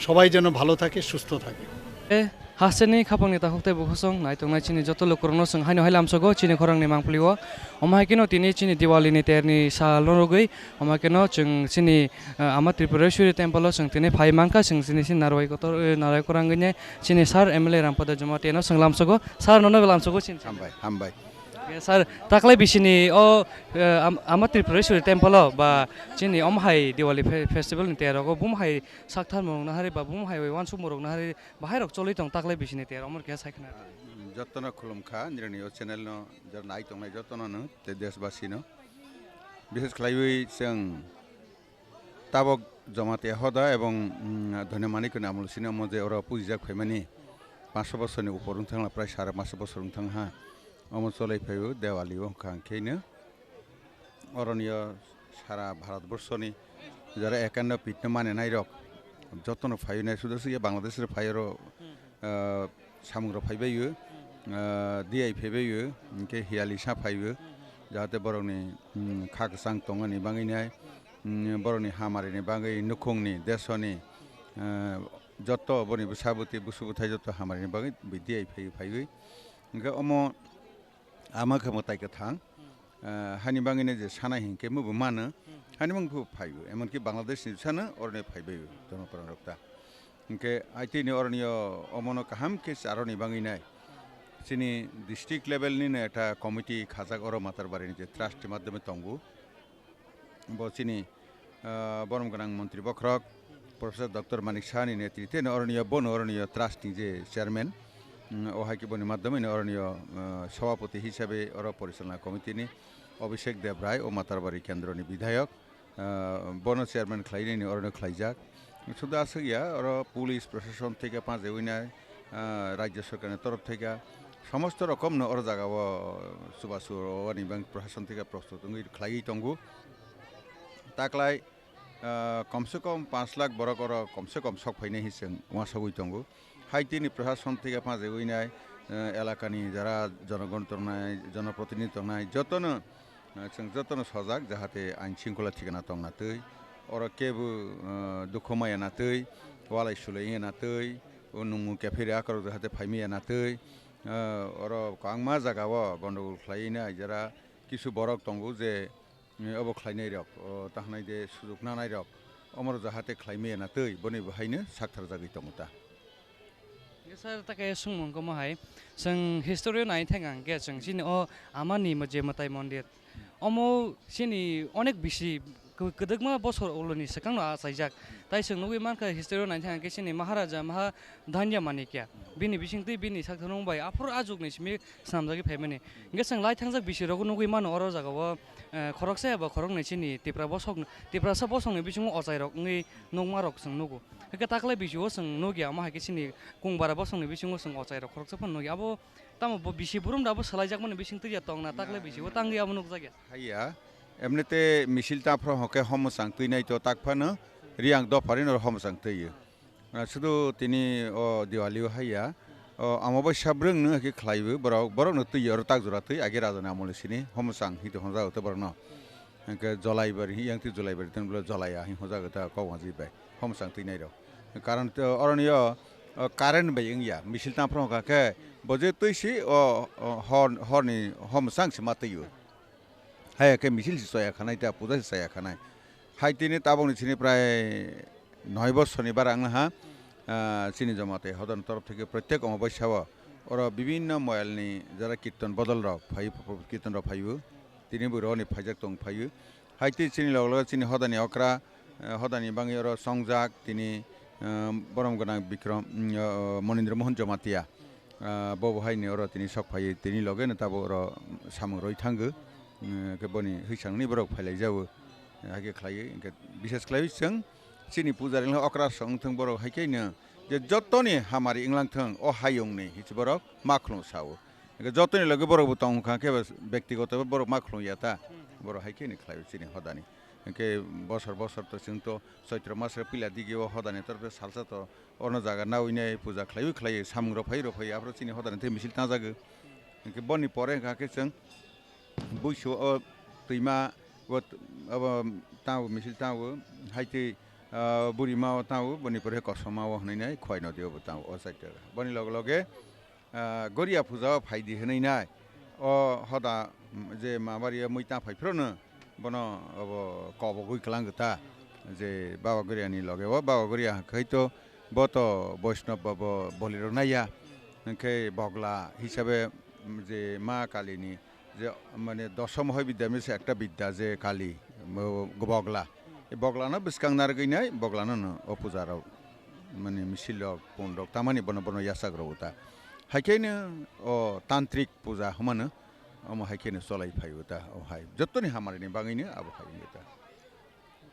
সবাই যেন ভালো থাকে, সুস্থ থাকে। E, hasteni khapangni takhuk tei bukhusong nai tongnai chini joto lukurokno chwng haino hai lamsogo chini khorangni mangpilio. Omo hai kheno tini chini Diwali ni terni sal no rwgwi, omo hai kheno chwng chini, ah, Ama Tripureswari temple o chwng tini phai mankha, chwng chini, chini narwai kotor, eh, narwai kwrwngwi nai chini sir M L A Rampada Jamatia no chwng lamsogo, sir nono lamsogo chini. Hambai, hambai. Eh, sir, taklai bisini o, eh, Am-, Ama Tripureswari temple o ba chini omo hai Diwali fe-, festival ni tei rogo bum hai sakthar mung nahari ba bum hai wansuk murok nahari bahai rok choli tong taklai bisini tei omo khe sai khna. Jotono khulum kha, nirani o channel no jor nai tongnai jotono no tei deshbasi no. Bishes khlaiwi chwng tabok Jamatia Hoda ebong, mm, Dhonia Manikni amol sini omo je oro pujijak phaimani paanch bosorni upor wng thangla, prai sare paanch bosor wng thang ha. Omo cholai phaio Diwali o hwnkha hwnkhe no. Oroni o sara Bharat borso ni jara ekanno pit no mane nai rok jotono phaio nai, suda suya Bangladesh rok phaio ro, ah, samung rok phaibai o, ah, D I phaibai o, hwnkhe hiyali sa phai o, jahate borok ni, mm, kha kwchang tongmani bagwi nai, mm, borok ni hamari ni bagwi nukhung ni deso ni, ah, joto boni bwsa bwtwi busu bwthai joto hamari ni bagwi D I phai phaiwi. Hwnkhe omo Ama khe mwtai kwthang, ah, hani bagwino je sana hinkhe mubo mano, hani bagwi phaio, emonki Bangladesh ni sano oroni phaibaio, jonoprang rok ta. Hinkhe aitini oroni o omono kaham khe charoni bagwi nai. Chini district level ni no ekta committee khajak oro Matarbari ni je trust ni madhyome tongo. Bo chini, ah, borom gwnang montri bokhorok Professor Doctor Manik Saha ni netrite no oroni o bono oroni o trust ni je chairman, mm, o hai khe boni madhyome no oroni o, ah, sabhapati hisabe oro porichalona committee ni Abhishek Debrai o Matarbari kendro ni bidhayok, ah, bono chairman khlai nini oroni khlaijak. Suda aswk ya, oro police proshashon theke pajewi nai, ah, rajya sorkar ni torof theke somosto rokom no oro jaga o chubachu rwani bang proshashon theke prostut wngwi khlaiwi tongo. Taklai, ah, kom se kom panch lakh borok oro kom se kom sok phainai hinwi chwng uansugwi tongo. Hai tini proshashon theke pajewi nai, ah, elakani jara jonogon tongnai, jonoprotinidhi tongnai, jotono, ah, chwng jotono sojak, jahate ain shringkhola thikana tongna twi, oro kebo, ah, dukhu maya na twi, walai sulai wngya na twi, o nungmung kephir akorok jahate phaimaya na twi, ah, oro kwbangma jaga o gondogol khlaiwi nai jara kisu borok tongo je, eh, obo khlainai rok, o, tahnai de sujuk nanai rok, omoro jahate khlaimaya na twi, boni bo haino saktharjagwi tongo ta. Nge sir, ta khe swngmung kamo hai, chwng history o nai thang ang khe, chwng chini o amani mo-, je mwtai mondir, omo chini onek bisi kw-, kwdwkma bosor uloni swkangno achaijak. Tai chwng nugwi mankha, history o nai thang ang khe chini Maharaja Maha Danya Manikya, bini bisingtwi bini saktharmung bai aphuru ajukni simi swnamjagwi phaimani. Hwnkhe chwng lai thangjak bisi rokgo nugwi mano oro jagao, eh, khoroksa eba khoroknwi chini Tipra bosok, Tiprasa bosongni bisingo ochai rok wngwi nukma rok chwng nugo. Hwnkhe taklai bisio chwng nukya, omo hai khe chini Kungbara bosongni bisingo chwng ochai rok khoroksa phano nukya. Abo tamo bo bisi burum da abo swlaijakmani bisingtwi ya tongna, taklai bisio tangwi abo nukjakya. Haiya, emnete misil ta phro hokhe hom mwchang twi nai to tak phano Riang dopha ri no hom mwchang twi. Ah, sudu tini o Diwali o haiya. O, amo bai sabrwng no khe khlaiwi borok, borok no twi oro tak jora twi age raja ni amol sini hom mwchang hi to honjak to borok no. Hwnkhe jolai bari hi yang twi jolai bari ten bole jolai ya hi honjak ta kok wanji bai hom mwchang twi nai rok. Karon to oroni o, o, current bai wngya, misil ta phro kha khe bo je twi si o, o, hor, hor ni hom mwchang se ma twi o. Haiya khe misil se chaya khanai ta puja se chaya khanai. Hai tini tabukni sini prai noi bosorni bara wnglaha, ah, chini Jamatia Hodan torof theke protek Omobosya o oro bibinno moyalni jara kirtan bodol rok phai, kirtan rok phaibo, tini bo roni phaijak tong phaibo. Hai tei chini loge loge chini Hodani okra, eh, Hodani bangwi oro chongjak tini, eh, borom gwnang Bikram, mm, eh, Monindra Mohan Jamatia. Ah, bo bo haini oro tini sok phaiwi tini loge no tabuk oro samung roi thango. Mm, khe boni hwisangni borok phailai jago. Hai khe khlaiwi hwnkhe bishes khlaiwi chwng chini pujari wngkha okra song wngthang borok hai khe no je jotoni hamari wnglang thang o hayungni hichi borok ma khulum sao. Hwnkhe jotoni loge borok bo tong kha khe bas bektigoto borok ma khulum ya ta. Borok hai khe ni khlaiwi chini Hodani. Hwnkhe bosor bosor to chwng to Choitro mas re puila digi o Hodani torkhe salsa to ono jaga nawi nai puja khlaiwi khlaiwi samung rok phai rok phai aphuru chini Hodani thai misil tangjagwi. Hwnkhe boni pore hwnkha khe chwng buisu o twima o t-, abo tango misil tango hai tei, ah, burima o tango boni pore kosom o hwnwi nai Khowai nodi o bo tango o side o. Boni loge loge ah, Goria puja o phaidi hwnwi nai. O hoda, mm, je mabari o mui ta phai phrono bono obo kobogwi kwlang ta. Je Baba Goria ni loge o, Baba Goria hai to bo to Boishnab bo, bo boli rok nai ya. Hwnkhe bogla hisabe, mm, je Ma Kali ni je mane dosom hoi bidya mese ekta bidya je Kali, bo bogla. E bogla no bwskang narwgwi nai, bogla no no o puja rok mane misil rok, pun rok, tamani bono, bono yachak rok ta. Hai khe no o tantrik puja hwnmano, omo hai khe no cholai phai o ta, o hai. Jotoni hamari ni bagwi no abo hai wngwi ta.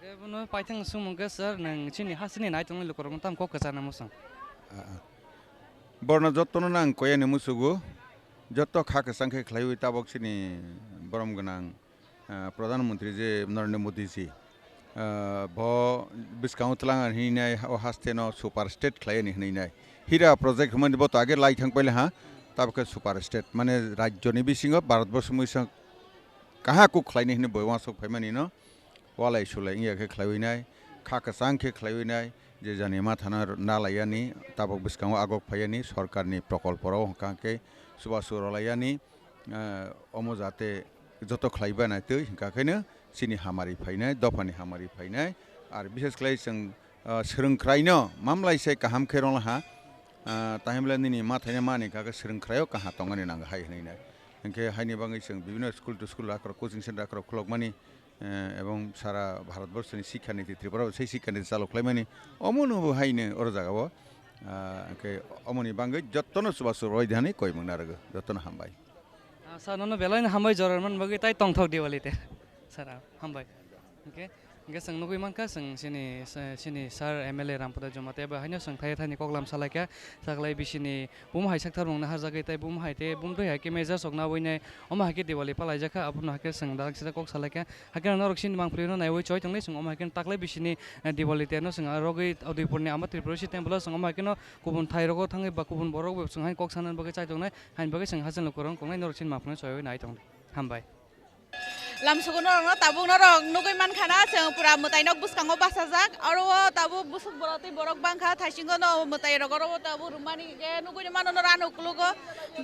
Hwnkhe bono paithang swngmung khe, sir, nwng chini hasini nai tongnai lukurokno tamo kok kwchana mwsang? Ah, ah. Borno jottono no ang koyani musugo, jotto kha kwchang khe khlaiwi tabok chini borom gwnang, ah, Pradhan Mantri je Narendra Modi ji, ah, bo bwskango twlang hinwi nai, o haste no super state khlai ani hinwi nai. Hira project hwnmani bo to age lai thang paila ha, tabok khe super state, mane rajyoni bisingo Bharat borsoni bisingo kaha kuk khlaini hinwi bo uansuk phaimani no walai sulai wngya khe khlaiwi nai, kha kwchang khe khlaiwi nai, je jani ma thana na laiyani, tabok bwskango agok phaiyani, sorkarni prokolpo rok hwnkha khe chubachu rw laiyani, ah, omo jate joto khlai bai nai twi hwnkha khe no chini hamari phainai, dophani hamari phainai, ar bishes khlai chwng, ah, swrwng khwraino mamlai se kaham khe rwng laha, ah, tahimle nini ma thainai mani hwnkha khe swrwng khwraio kaha tongani nang hai hwnwi nai. Hwnkhe haini bagwi chwng bibinno school to school akhorok coaching center akhorok khulokmani, eh, ebong sara Bharat borso ni sikha niti Tripura bo sei sikha niti chalo khlaimani omo no bo haino oro jaga o, ah, hwnkhe omoni bagwi jottono chubachu roi di hwnwi koi mung narwgo, jottono hambai. Ah, sir, nono belai no hambai jora rwmani bagwi tai tongthok Diwali te. Sir, ah, hambai. Hwnkhe, hwnkhe chwng nugwi mankha, chwng chini, chini sir M L A Rampada Jamatia bai haino chwng thai thani koklam salaikha, saklai bisini bum hai sak tharmung naharjagwi tei bum hai tei bum twi hai khe major sok nabuinai omo hai khe Diwali palaijakha, abono hai khe chwng dalak sida kok salaikha. Hakhe norok chini mangpili no naiwi choi tongnai chwng omo hai khe taklai bisini, eh, Diwali te no chwng rogwi Udaipur ni Amba Tripura si temple o chwng omo hai khe no kubun thai rogo thangwi ba kubun borok bo chwng hai kok sanani bagwi chai tongnai, haini bagwi chwng hachal ni kwrwng kongnai norok chini mangpili no choi nai tong. Hambai. Lamsugo norok no tabuk norok nugwi mankha na chwng pura mwtai nok bwskango bachajak oro o tabuk busuk borok tei borok bangkha thaisingo no mwtai rok oro o tabuk rwmani. Hwnkhe nugwi mano norok ano uklogo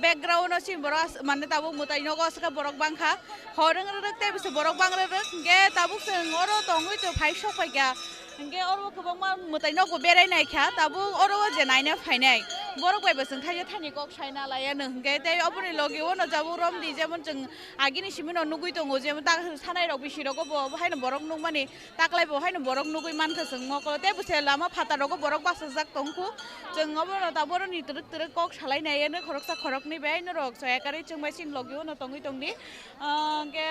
background o chini borok as-, mane tabuk mwtai nogo aswk borok bangkha. Hor wng rwrwk tei bwswk borok bang rwrwk. Hwnkhe tabuk chwng oro tongwi tong phai sok phaikha. Hwnkhe oro kwbangma mwtai nogo berai naikha. Tabuk oro o je naina phainai borok bai bo chwng thaisa thani kok saina laiya no. Hwnkhe tei oboni logi o no tabuk romdi jemon chwng agini simi no nugwi tongo jemon ta sanai rok bisi rogo bo haino borok nukmani. Taklai bo haino borok nugwi mankha chwng mokolo tei bwsai lama phatar rogo borok bachajak tongkhu. Chwng obono ta boroni twrwk twrwk kok salai nai eno khoroksa khoroknwi bai norok chaya karwi chwng bai chini logi ono tongwi tongdi. Ah, hwnkhe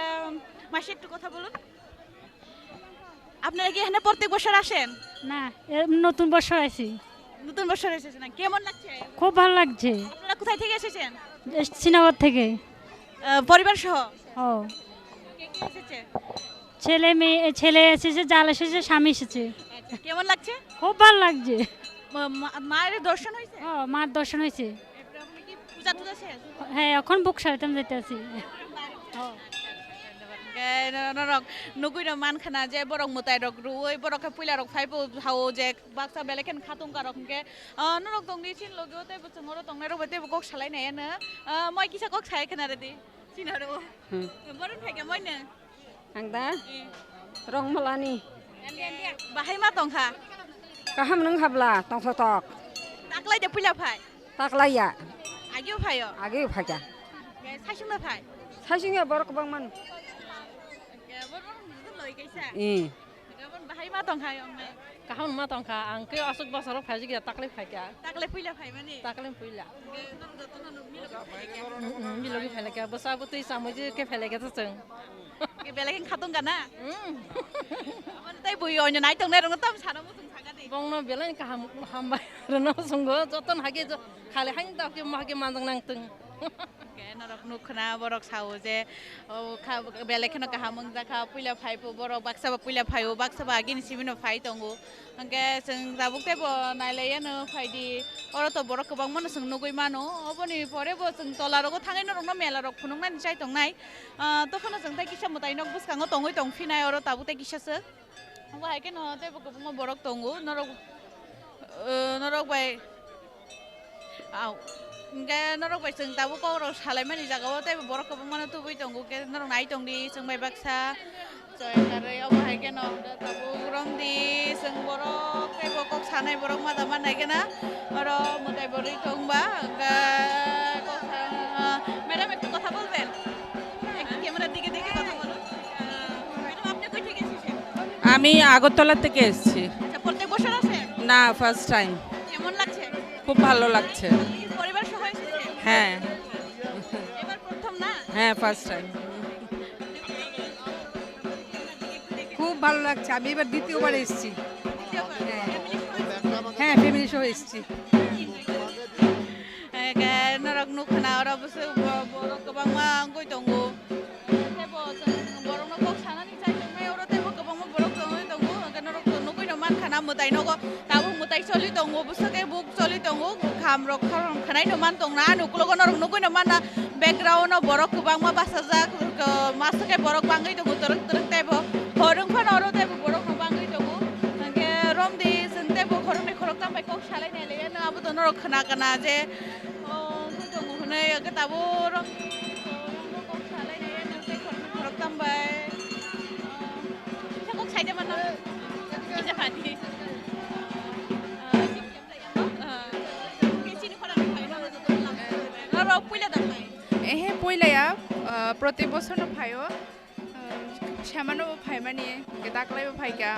maisik tu kotha bolun. আপনারা কি এখানে প্রত্যেক বছর আসেন? না, এ নতুন বছর আইছি। নতুন বছর এসেছেন না? কেমন লাগছে? খুব ভালো লাগছে। আপনারা কোথায় থেকে এসেছেন? এ, শ্রীনগর থেকে। আহ, পরিবার সহ? ও। কে কে এসেছে? ছেলে মেয়ে, ছেলে এসেছে, জাল এসেছে, স্বামী এসেছে। আচ্ছা, কেমন লাগছে? খুব ভালো লাগছে। মা-, মা-, মায়ের দর্শন হয়েছে? ও, মার দর্শন হয়েছে। এরপরে আপনি কি পূজা টুজা শেষ? হ্যাঁ, এখন বুক সারাতাম যাইতে আছি। ও। Hwnkhe no-, norok nugwi no mankha na je borok mwtai rok rwui borok khe puila rok phai bo hao je baksa belai kheno khatung karok hwnkhe, ah, norok tongdi chini logi o tei bo chwng oro tongnai rok bai tei bo kok salai nai ano, ah, moi kisa kok sai khna rwdi. Chini oro. Hmm. Boron phai khe moi no. Ang da? Eh. Rongmalani. Bahai ma tongkha? Kaham nwng habla tongthotok. Taklai de puila phai? Taklaiya. Ageo phaio? Ageo phaikha. Ke saisung da phai? Saisung ya borok kwbang man. Ke bor bor loi kaisa? Eh. Ke bon bahai ma tongkha yong nai? Kaham ma tongkha, ang ke asuk bosoro phaijik ya taklai phaikha. Taklai puila phai mani? Taklai puila. Ke nang joto no nuk milo phai kha? Mm, mm, milo phai kha. Bwsa bwtwi samui je ke phai kha to chwng. Ke belai khe khatung kana? Mm. Aboni tei bui oino nai tongnai rwngno tam sana muchung saka de. Bongno belai kaham hambai rwno swngo, jotono hake jo-, khali haino tao khe ma hake manjak nang tong. Ke norok nuk khna borok sao je, o kha, belai kheno kaham wngjakha, puila phai pho borok baksa ba puila phai o, baksa ba agini simi no phai tongo. Hwnkhe chwng tabuk teibo nailaiyano phaidi, oro to borok kwbangmano chwng nugui mano. Oboni pore bo chwng tola rogo thangwi norokno mela rok phunuknani chai tongnai. Ah, tophano chwng tei kisa mwtai nok bwskango tongwi tongphinai, oro tabuk tei kisa swk. Obo hai kheno teibo kwbangma borok tongo, norok, ah, norok bai Au. Hingke norok bai chwng tabuk kok rok salaimani jaga o tei borok kwbangma no tubui tongo, hingke norok nai tong di chwng bai baksa. Choi karwi obo hai kheno hwnkhe tabuk romdi chwng borok tei bo kok sanai borok ma da mannai kheno oro mwtai bo rwi tong ba hwnkhe kok sa-, madam, ekta kotha bolben? Ekta camera dike dike kotha bolo. Madam, apni koi theke esecchen? আমি আগরতলা থেকে এসেছি। আচ্ছা, প্রত্যেক বছর আসেন? না, first time. কেমন লাগছে? খুব ভালো লাগছে। পরিবার সহ এসেছেন? হ্যাঁ। এবার প্রথম না? হ্যাঁ, ফার্স্ট টাইম। খুব ভালো লাগছে, আমি এবার দ্বিতীয়বার এসেছি। দ্বিতীয়বার? হ্যাঁ। ফ্যামিলি সহ এসেছেন? হ্যাঁ, ফ্যামিলি সহ এসেছি। Hingke norok nukha na oro bwswk bo-, borok kwbangma wngwi tongo. Tei bo chwng borokno kok sanani chai tongnai, oro teibo kwbangma borok tongwi tongo, hwnkhe norok nugwino mankha na mwtai nogo tabuk mwtai choli tongo, bwswk khe buk choli tongo, kham rok khorang khwnai no man tongna, ani ukulogo norok nugwino manna background o borok kwbangma bachajak, masa khe borok bangwi tongo twrwk twrwk teibo hor wngphano oro teibo borok no bangwi tongo, hwnkhe romdi chwng teibo khoroknwi khoroktham bai kok salai nai le, abo to norok khna kana je. Oh, wngkhe tongo hwnwi, hwnkhe tabuk romni, oh, romno kok salainai, nokni khoroknwi khoroktham bai. Oh, kisa kok saide mano? Kisa phani. Ah, kisa phani. Ah, khe chini khorang phai mano joto lang. Norok puila da phai? Ehe, puila ya, ah, proti bosor no phaio. Samano bo phaimani, hwnkhe daklaibo phaikha.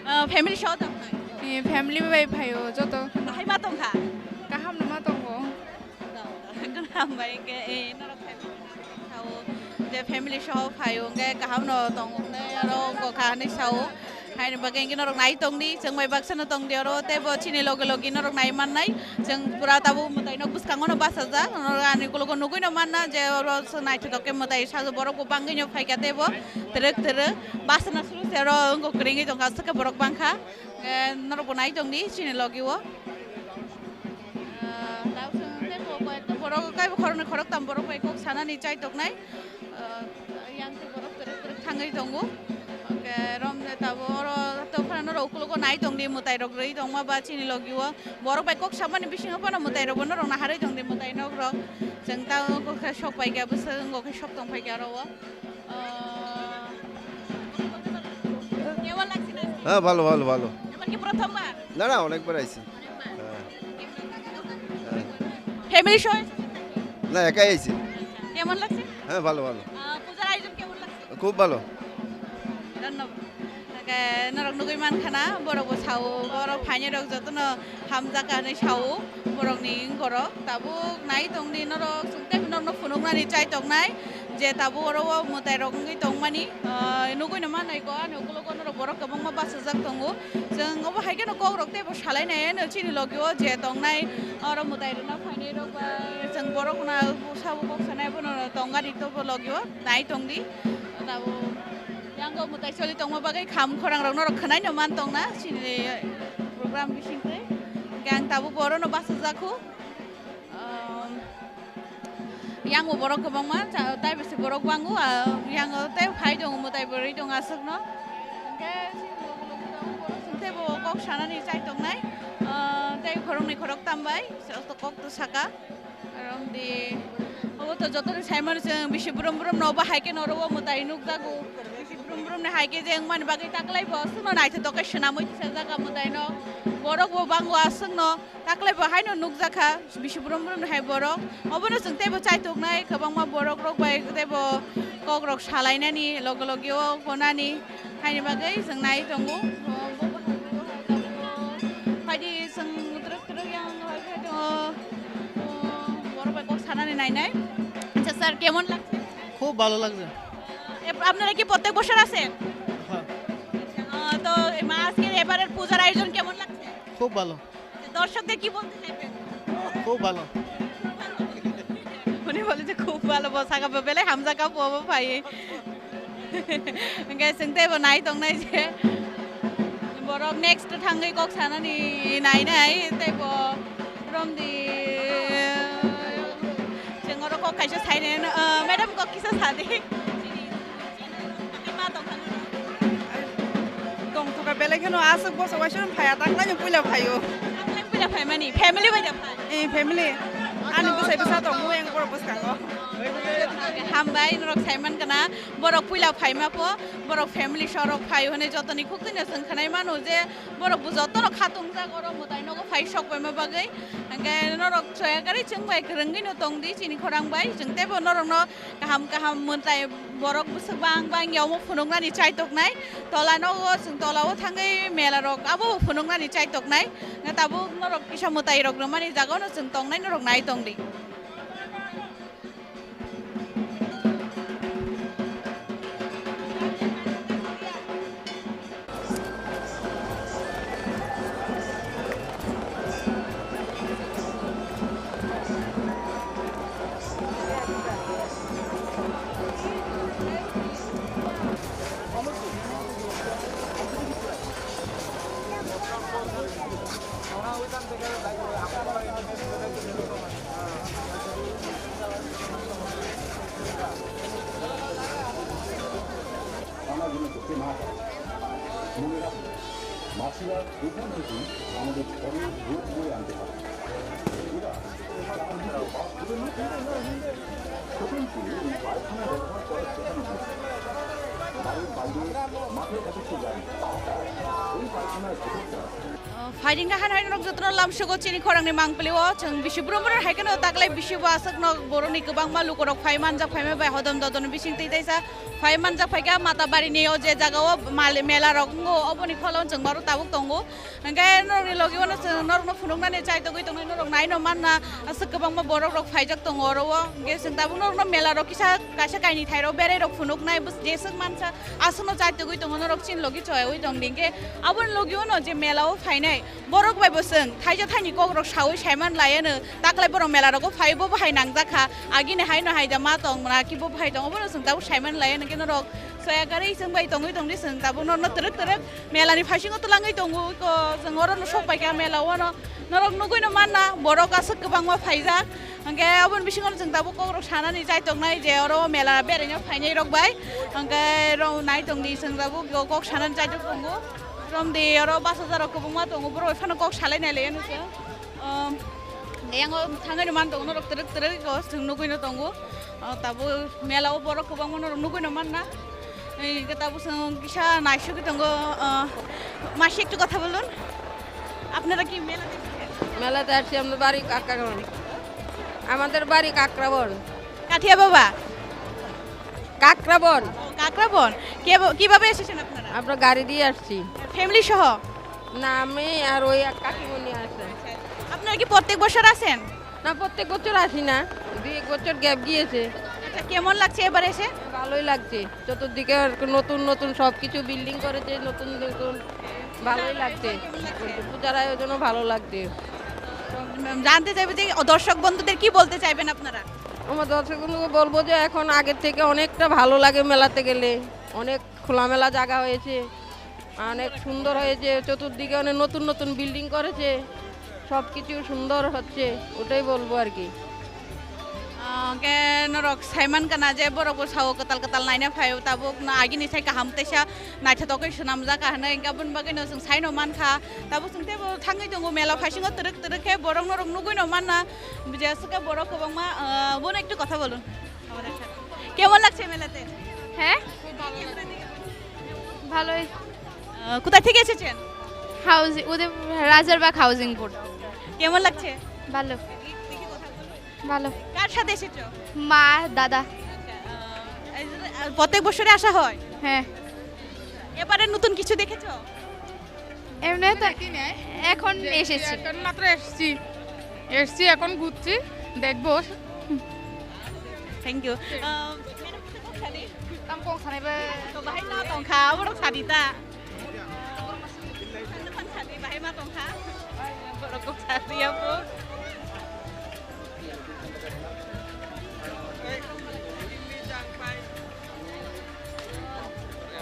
Ah, family song tamo nai? Eh, family bai phaio joto. Bahai ma tongkha? Kaham no ma tongo. Kaham bai hwnkhe, eh, norok family sao je family song phaio hwnkhe kaham no tongo hwnwi aro wngkha hinwi sao. Haini bagwi hwnkhe norok nai tongdi, chwng bai baksa no tongdi oro teibo chini logi logi norok nai mannai. Chwng pura tabuk mwtai nok bwskango no bachajak, norok ani ukologo nugwi no manna je oro chwng naithotok khe mwtai sajak borok bo bangwi no phaikha teibo twrwk twrwk bachana suru se oro wngkha kwrwngwi tongkha aswk khe borok bangkha. Eh, norok bo nai tongdi chini logi o. Ah, tabuk chwng teibo koi ekta borok, teibo khoroknwi khoroktham borok bai kok sanani chai toknai. Ah, yang tei borok kwrwk kwrwk thangwi tongo. Hwnkhe romde tabuk oro tei phano norok ukologo nai tongdi mwtai rok rwi tongma ba chini logi o. Borok bai kok samani bisingo phano mwtai rok bo norok naharwi tongdi mwtai nok rok. Chwng tabuk khe sok paikha bwswk wngkha khe sok tong paikha oro o. Ah, কেমন লাগছে না? হ্যাঁ, ভালো, ভালো, ভালো। এবার কি প্রথমবার? না, না, অনেকবার আইছি। অনেকবার? হ্যাঁ। হ্যাঁ। ফ্যামিলি সহ এসেছেন নাকি? না, একাই আইছি। আচ্ছা, কেমন লাগছে? হ্যাঁ, ভালো, ভালো। আহ, পূজার আয়োজন কেমন লাগছে? খুব ভালো। ধন্যবাদ। Hwnkhe norok nugwi mankha na, borok bo sao, borok phainai rok jotono hamjak hinwi sao, borokni borok tabuk nai tongdi norok, chwng tei norokno phunuknani chai tongnai. Je tabuk oro o mwtai rok wngwi tongmani, ah, nugwi no manai ko, ani ukulogo norok borok kwbangma bachajak tongo. Chwng obo hai kheno kok rok teibo salai nai, ano chini logi o je tongnai, oro mwtai rwna phainai rok ba chwng borok no sabo kok sanai bono tongani tobo logi o nai tongdi. Tabuk yango mwtai choli tongma bagwi kham khorang rok norok khwnai no man tongna chini program bising twi. Hwnkhe ang tabuk oro no bachajak kho. Yang bo borok kwbangma, cha-, tai bwswk borok bango, ah, yang o tei phai tongo, mwtai bo rwi tongo aswkno. Hwnkhe chini logi logi tabuk borok chwng teibo kok sanani chai tongnai, ah, tei khoroknwi khoroktham bai, joto kok to saka. Aro wngdi, obo to jotoni saimano chwng bisi brum brum no, obo hai kheno oro o mwtai nukjago. Boromni hai khe je wngmani bagwi taklai bo aswkno naithotok khe swnamwi tisa jaga mwtaino. Borok bo bango aswkno taklai bo haino nukjakha bisi borom boromni hai borok. Obono chwng teibo chaitoknai kwbangma borok rok bai teibo kok rok salainani loge loge o gonani. Haini bagwi chwng nai tongo. Phaidi chwng twrwk twrwk yang hai phai tongo. Borok bai kok sanani nainai. আচ্ছা স্যার, কেমন লাগছে? খুব ভালো লাগছে। এপ-, আপনারা কি প্রত্যেক বছর আসেন? হ্যাঁ। আহ, তো এই মা আজকের এবারের পূজার আয়োজন কেমন লাগছে? খুব ভালো। দর্শকদের কি বলতে চাইবেন? খুব ভালো। উনি বলে যে খুব ভালো, bo saka bo belai hamjakha, bo bo phai. Hingke chwng teibo nai tongnai je borok next thangwi kok sanani nainai teibo romdi chwng oro kok kaisa sainai, ah, madam kok kisa sadi. Tongthoka belai kheno aswk bosok waisa phaiya, taklai no puila phaio. Taklai puila phaimani, family bai da phai? Eh, family. Ani bwsai bwsa tongo, yang borok bwskango. Hambai, norok saiman kana, borok puila phaima po, borok family sorok phai hwnwi jotoni khuk tino chwng khanai mano je borok bo jotono khatung jak oro mwtai nogo phai sok paima bagwi. Hingke norok soya gari chwng bai kwrwngwi no tong di chini khorang bai, chwng teibo norok no kaham kaham mwtai borok bwswk bang bang ya omo phunuknani chaitoknai. Tola nogo chwng tola o thangwi mela rok abo bo phunuknani chaitoknai. Hingke tabuk norok kisa mwtai rok rwmani jaga o no chwng tongnai norok nai tong di. আমরা যেন করতে না পারি। মনে রাখবেন, মাছিরা এখান থেকেই আমাদের শরীরে রোগ বয়ে আনতে পারে। এরা প্রথম করে এই পায়খানা ব্যবহার করার শেখানো হয়েছে। বাড়ির বাইরে, মাঠে অবশ্য যান। এই পায়খানার ভেতরটা Phaiding kha han hai norok jotono lamsogo chini khorang ni mangpili o chwng bisi brum brum hai kheno taklai bisi bo aswk no borok ni kwbangma lukorok phai manjak phaima bai hodom dodon bising twi taisa phai manjak phaikha Matabari ni o je jaga o mali mela rok wngo oboni kholo chwng oro tabuk tongo hwnkhe norok ni logi o no chwng norok no phunuk nani chaitogwi tongnai norok nai no manna aswk kwbangma borok rok phaijak tongo oro o hwnkhe chwng tabuk norok no mela rok kisa kaisa kainwi thai rok berai rok phunuk nai jeswk mansa aswk no chaitogwi tongo norok chini logi choyaui tong di hwnkhe Aboni logi uno je mela o phainai borok bai bo chwng thaija thaini kok rok saui saiman laiya no taklai borok mela rogo phai bo bahai nangjak kha agini hai no hai da ma tong mona ki bo bahai tong obono chwng tabuk saiman laiya no khe norok soya gari chwng bai tongwi tongdi chwng tabuk norno twrwk twrwk mela ni phasingo twlangwi tongo iko chwng oro no sok pai kha mela o no norok nugui no manna borok aswk kwbangma phaijak. Hwnkhe aboni bisingo chwng tabuk kok rok sanani chaitok nai je oro mela beraina phainai rok bai. Hwnkhe rw nai tong di chwng tabuk kok sanani chaitok tongo. Romdi oro bus o jora kwbangma tongo borok bai phano kok salai nai lai ano chwng. Ehm, yango thangwi rw man tongo norok twrwk twrwk o chwng nugui no tongo. O tabuk mela o borok kwbangma norok nugui no manna. Ei, khe tabuk chwng kisa naisugwi tongo, ah, মাসি একটু কথা বলুন। আপনারা কি মেলাতে এসেছেন? মেলাতে আসছি, আমাদের বাড়ি কাকরাবন। আমাদের বাড়ি কাকরাবন। কাঠিয়া বাবা? কাকরাবন। ও, কাকরাবন। কে ব-, কিভাবে এসেছেন আপনারা? আমরা গাড়ি দিয়ে আসছি। ফ্যামিলি সহ? না, আমি আর ওই এক কাকিমুনি আছে। আপনারা কি প্রত্যেক বছর আসেন? না, প্রত্যেক বছর আসি না, দুই এক বছর গ্যাপ গিয়েছে। আচ্ছা, কেমন লাগছে এবার এসে? ভালোই লাগছে, চতুর্দিকে আর নতুন নতুন সব কিছু বিল্ডিং করেছে, নতুন নতুন, ভালোই লাগছে। পূজার আয়োজনও ভালো লাগছে। উম, জানতে চাইবো যে, ও, দর্শক বন্ধুদের কি বলতে চাইবেন আপনারা? আমার দর্শক বন্ধুকে বলবো যে এখন আগের থেকে অনেকটা ভালো লাগে মেলাতে গেলে, অনেক খোলামেলা জায়গা হয়েছে। অনেক সুন্দর হয়েছে, চতুর্দিকে অনেক নতুন নতুন বিল্ডিং করেছে, সব কিছু সুন্দর হচ্ছে, ওটাই বলবো আর কি। Ah, hwnkhe norok saiman kana je borok bo sao kwtal kwtal naina phaio tabuk no agini sai kaham teisa naithotok khe swnamjak ka hwnwi hwnkhe aboni bagwi no chwng saino mankha tabuk chwng teibo thangwi tongo mela phaisingo twrwk twrwk khe borok norok nugui no manna je aswk khe borok kwbangma ah, bono ektu kotha bolun. কেমন লাগছে মেলাতে? হ্যাঁ, খুব ভালো লাগছে। ভালোই। আহ, কোথা থেকে এসেছেন? হাউজিং, উদয়পুর, রাজারবাগ হাউজিং বোর্ড। কেমন লাগছে? ভালো। ভালো। কার সাথে এসেছো? মা, দাদা। আহ, এই যে, আহ, প্রত্যেক বছরে আসা হয়? হ্যাঁ। এবারে নতুন কিছু দেখেছো? এমনি তো দেখি নাই। এখন যে এসেছি। এখন মাত্র এসছি, এসছি, এখন ঘুরছি, দেখবো। Thank you. Ah, Tam kong sanai ba. To bahai no tongkha, aborok sadi ta. Tongkha sadi, bahai ma tongkha. Borok kok sadi ya po.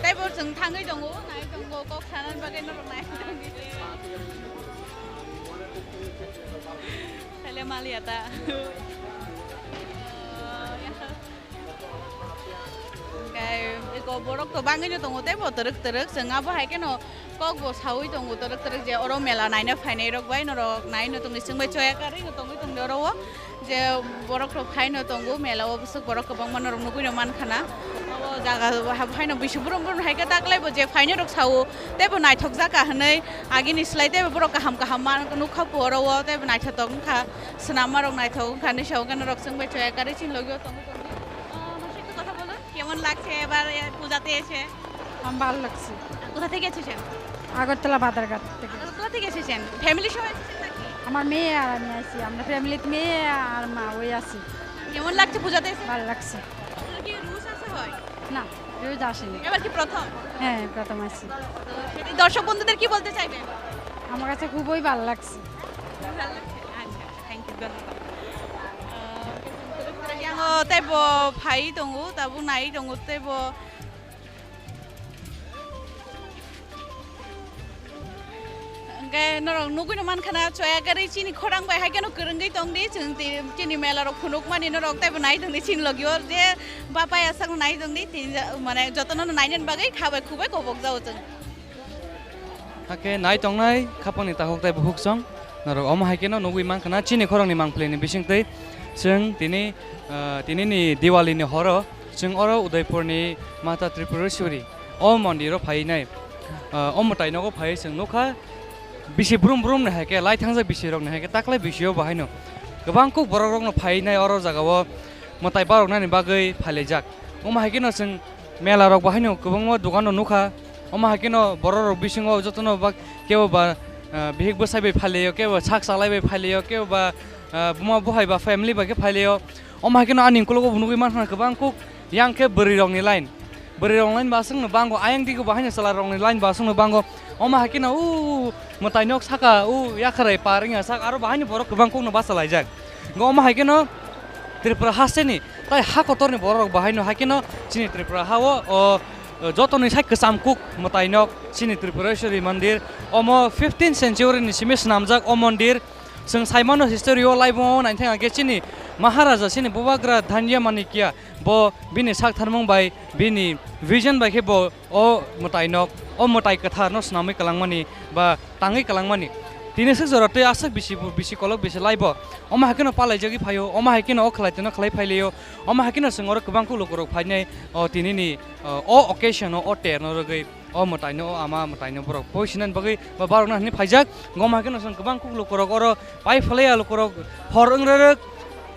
Tei bo chwng thangwi tongo, nai tongo, kok sanani bagwi norok nai tongo. Tele maliya ta. Hwnkhe eko borok to bangwino tongo, teibo twrwk twrwk chwng abo hai kheno kokbo saui tongo twrwk twrwk je oro mela naina phainairok bai norok naino tongwi chwngbai choya karwino tongwi tongdi oro o je borok rok phaino tongo mela o bwswk borok kwbangma norok nugwino mankha na o jaga o haino bisi brum brum hai khe taklaibo je phainairok sao teibo naithok jaka hinwi agini slai teibo borok kaham kaham ma nukha phu oro o teibo naithotok wngkha. Swnammarok naithok wngkha hinwi sao, hwnkhe norok chwngbai choya karwi chini logi o tongwi tongdi. Ah, মাসি, একটু কথা বলুন, কেমন লাগছে এবার এ, পূজাতে এসে? আমার ভালো লাগছে। কোথা থেকে এসেছেন? আগরতলা বাজারঘাট থেকে। আগরতলা থেকে এসেছেন? ফ্যামিলি সহ এসেছেন নাকি? আমার মেয়ে আর আমি আছি, আমরা ফ্যামিলিতে মেয়ে আর মা ওই আছি। কেমন লাগছে পূজাতে এসে? ভালো লাগছে। আপনারা কি রোজ আসা হয়? না, রোজ আসেনি। এবার কি প্রথম? হ্যাঁ, প্রথম আসি। তো সেটি দর্শক বন্ধুদের কি বলতে চাইবেন? আমার কাছে খুবই ভালো লাগছে। ভালো লাগছে? আচ্ছা, আচ্ছা, thank you, ধন্যবাদ। আহ, yang, oh, teibo phai tongo, tabuk nai tongo, teibo. Hwnkhe norok nugwino mankha na, choya karwi chini khorang bai hai kheno kwrwngwi tongdi, chwng ti-, chini mela rok phunukmani norok teibo nai tongdi, chini logi o je bapaya sakno nai tongdi, tini ja-, mane jotono nainani bagwi kha bai khuk bai kobok jao chwng. Hakhe nai tongnai khapangni takhuk tei bukhuksong norok omo hai kheno nugwi mankha na chini khoroknwi mangpili ni bisingtwi chwng tini, ah, tinini Diwali ni horo chwng oro Udaipur ni Mata Tripureswari o mondir o phai nai, ah, o mwtai nogo phai chwng nukha bisi brum brum ni hai khe lai thangjak bisi rok ni hai khe taklai bisi o bo haino kwbang kuk borok rok no phai nai oro jaga o mwtai barok nani bagwi phai laijak omo hai kheno chwng mela rok bo haino kwbangma dokan rok nukha. Omo hai kheno borok rok bisingo jotono ba kebo ba, ah, bihik bwsai bai phailaio, kebo sak chalai bai phailaio, kebo ba, ah, buma buhai ba family bai khe phailaio. Omo hai kheno ani ukologo bo nugwi mankha kwbang kuk yang khe bwrwi rokni line. Bwrwi rokni line bo aswkno bango, ayang digo bo haino chwla rokni line bo aswkno bango. Omo hai kheno u mwtai nok saka u yakharai par wngya sak aro bo haino borok kwbang kukno bachalaijak. Omo hai kheno Tripura hasteni tai ha kotorni borok rok bo haino hai kheno chini Tripura ha o, o, o jotoni sai kwcham kuk mwtai nok chini Tripureswari mandir. Omo fifteenth century ni simi swnamjak o mondir. Chwng sai mano history o laibung o naithang khe chini Maharaja chini Bubagra Dhanya Manikya bo bini sak tharmung bai bini vision bai khe bo o mwtai nok, o mwtai kwthar no swnamwi kwlangmani ba tangwi kwlangmani. Tini swk jora tei aswk bisi, bisi kolok bisi laibo. Omo hai kheno palaijagwi phaio, omo hai kheno o khlai tino khlai phailaio, omo hai kheno chwng oro kwbang kuk lukurok phainai o tinini, o, o occasion o, o ter no rwgwi o mwtai no, o ama mwtai no borok poi sinani bagwi ba barok no hinwi phaijak. Omo hai kheno chwng kwbang kuk lukurok oro pai phalaiya lukurok hor wng rwrwk.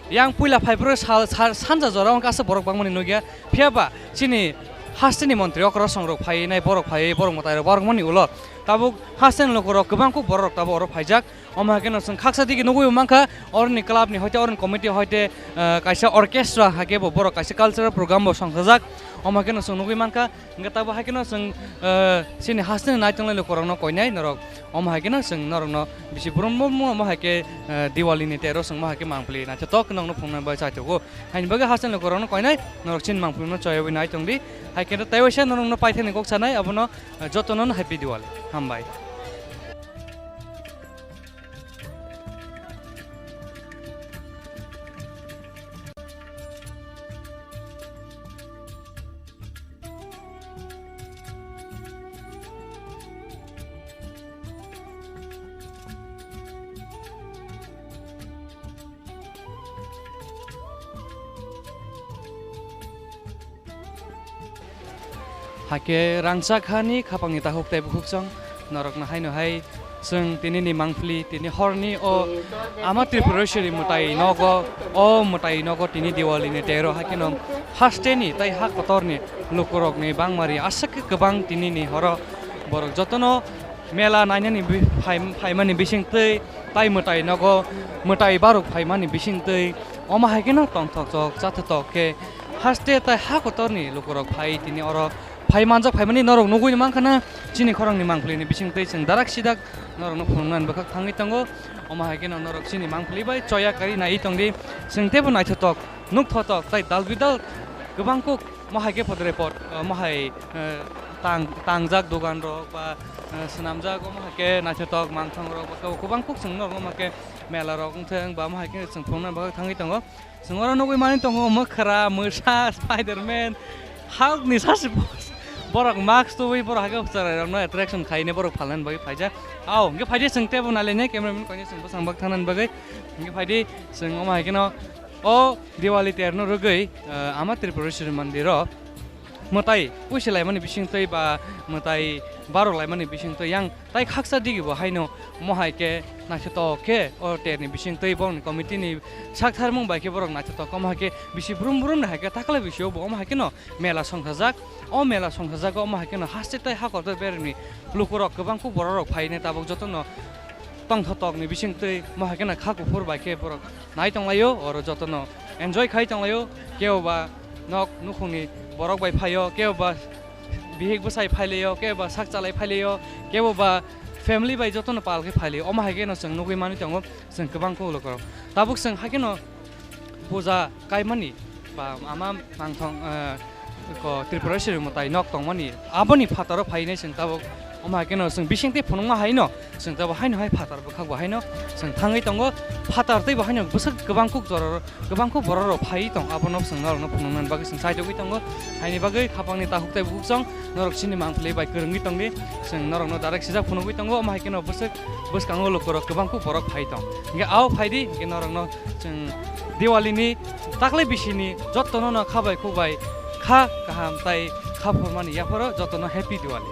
Yang puila phaiphuru sal, sal, sanja jora wngkha aswk borok bangmani nukya. Phiya ba chini hasteni montri okra songrok phaiwi nai, borok phaiwi borok mwtai rok barokmani ulo tabuk hasteni lukurok kwbang kuk borok rok tabuk oro phaijak. Omo hai kheno chwng khaksa digi nugwi mankha oroni club ni hoite oroni committee hoite, ah, kaisa orchestra hai khe bo borok kaisa cultural program bo songthajak. Omo hai kheno chwng nugwi mankha. Hwnkhe tabuk hai kheno chwng, eh, chini hasteni naitonglai lukurokno koinai norok. Omo hai kheno chwng norokno bisi brum brum omo hai khe, eh, Diwali ni tero chwng omo hai khe mangpili naithotok norokno phunuknai bai chaithogo. Haini bagwi hasteni lukurokno koinai norok chini mangpilino choyawi naitongdi. Hai kheno tei waisa norokno paithakni kok sanai abono, eh, jotono happy Diwali. Hambai. Hakhe rangchak hani khapangni takhuk tei bukhuksong norokno haino hai chwng tinini mangpili tini horni o ama Tripureshwari mwtai nogo, o mwtai nogo tini Diwali ni tero hakheno hasteni tei ha kotorni lukurokni bangmari aswk kwbang tinini horo borok jotono mela nainani bi-, phai-, phaimani bisingtwi tai mwtai nogo mwtai baruk phaimani bisingtwi omo hai kheno tongthok chok chathotok khe haste tai ha kotorni lukurok phai tini oro phai manjak phaimani norok nugui mankha na chini khorangni mangpili ni bisingtwi chwng darak sidak norokno phunuknani bwkhak thangwi tongo. Omo hai kheno norok chini mangpili bai choya kari nai tongdi, chwng teibo naithotok nukthotok tai dal bidal kwbang kuk. Mohai khe photo report, eh, mohai, eh, tang-, tangjak dogan rok ba, eh, swnamjak, omo hai khe naithotok mangthang rok ba kwbang kuk chwng norok omo hai khe mela rok wngthang ba omo hai khe chwng phunukna bagwi thangwi tongo. Chwng oro nugwi mani tongo mwkhra, mwsa, Spiderman, Hulk ni sasi boss. Borok mask tubui borok hai khe chwrai rokno attraction khaine borok phalnani bagwi phaijak. Ao, hwnkhe phaidi chwng teibo nailai nai cameraman koine chwng bwsang bak thangnani bagwi. Hwnkhe phaidi chwng omo hai kheno o Diwali terno rwgwi, eh, ama Tripureshwari mandiro mwtai puisi laimani bisingtwi ba mwtai barok laimani bisingtwi yang tai khaksa digi bo haino mohai khe naithotok khe o terni bisingtwi borokni committee ni sak tharmung bai khe borok naithotok omo hai khe bisi brum brum ni hai khe takla bisio bo omo hai kheno mela songthajak. O mela songthajago omo hai kheno haste tai hakor tei beremni lukurok kwbang kuk bororok phaine tabuk jotono tongthotokni bisingtwi mohai kheno kha kuphur bai khe borok nai tonglaio, oro jotono enjoy khai tonglaio. Kebo ba nok nukhungni borok bai phaio, kebo ba bihik bwsai phailaio, kebo ba sak chalai phailaio, kebo ba family bai jotono pal khe phailaio. Omo hai kheno chwng nugwi manwi tongo, chwng kwbang kuk lukurok. Tabuk chwng hai kheno puja kaimani ba ama mangthong, eh, ko Tripureshwari mwtai nok tongmani aboni phataro phainai chwng tabuk. Omo hai kheno chwng bisingtwi phunukma haino chwng tabuk haino hai phatar bwkhak bo haino chwng thangwi tongo. Phatar tei bo haino bwswk kwbang kuk jora kwbang kuk borok rok phai tong, abono chwng norokno phunuknani bagwi chwng chaitogwi tongo. Haini bagwi khapangni takhuk tei bukhuksong norok chini mangpili bai kwrwngwi tongdi, chwng norokno direct sijak phunukgwi tongo. Omo hai kheno bwswk bwskango lukurok kwbang kuk borok phai tong. Hwnkhe ao phaidi, hwnkhe norokno chwng Diwali ni taklai bisini jotono no kha bai khuk bai kha kaham tai kha phurmani yapharo jotono Happy Diwali.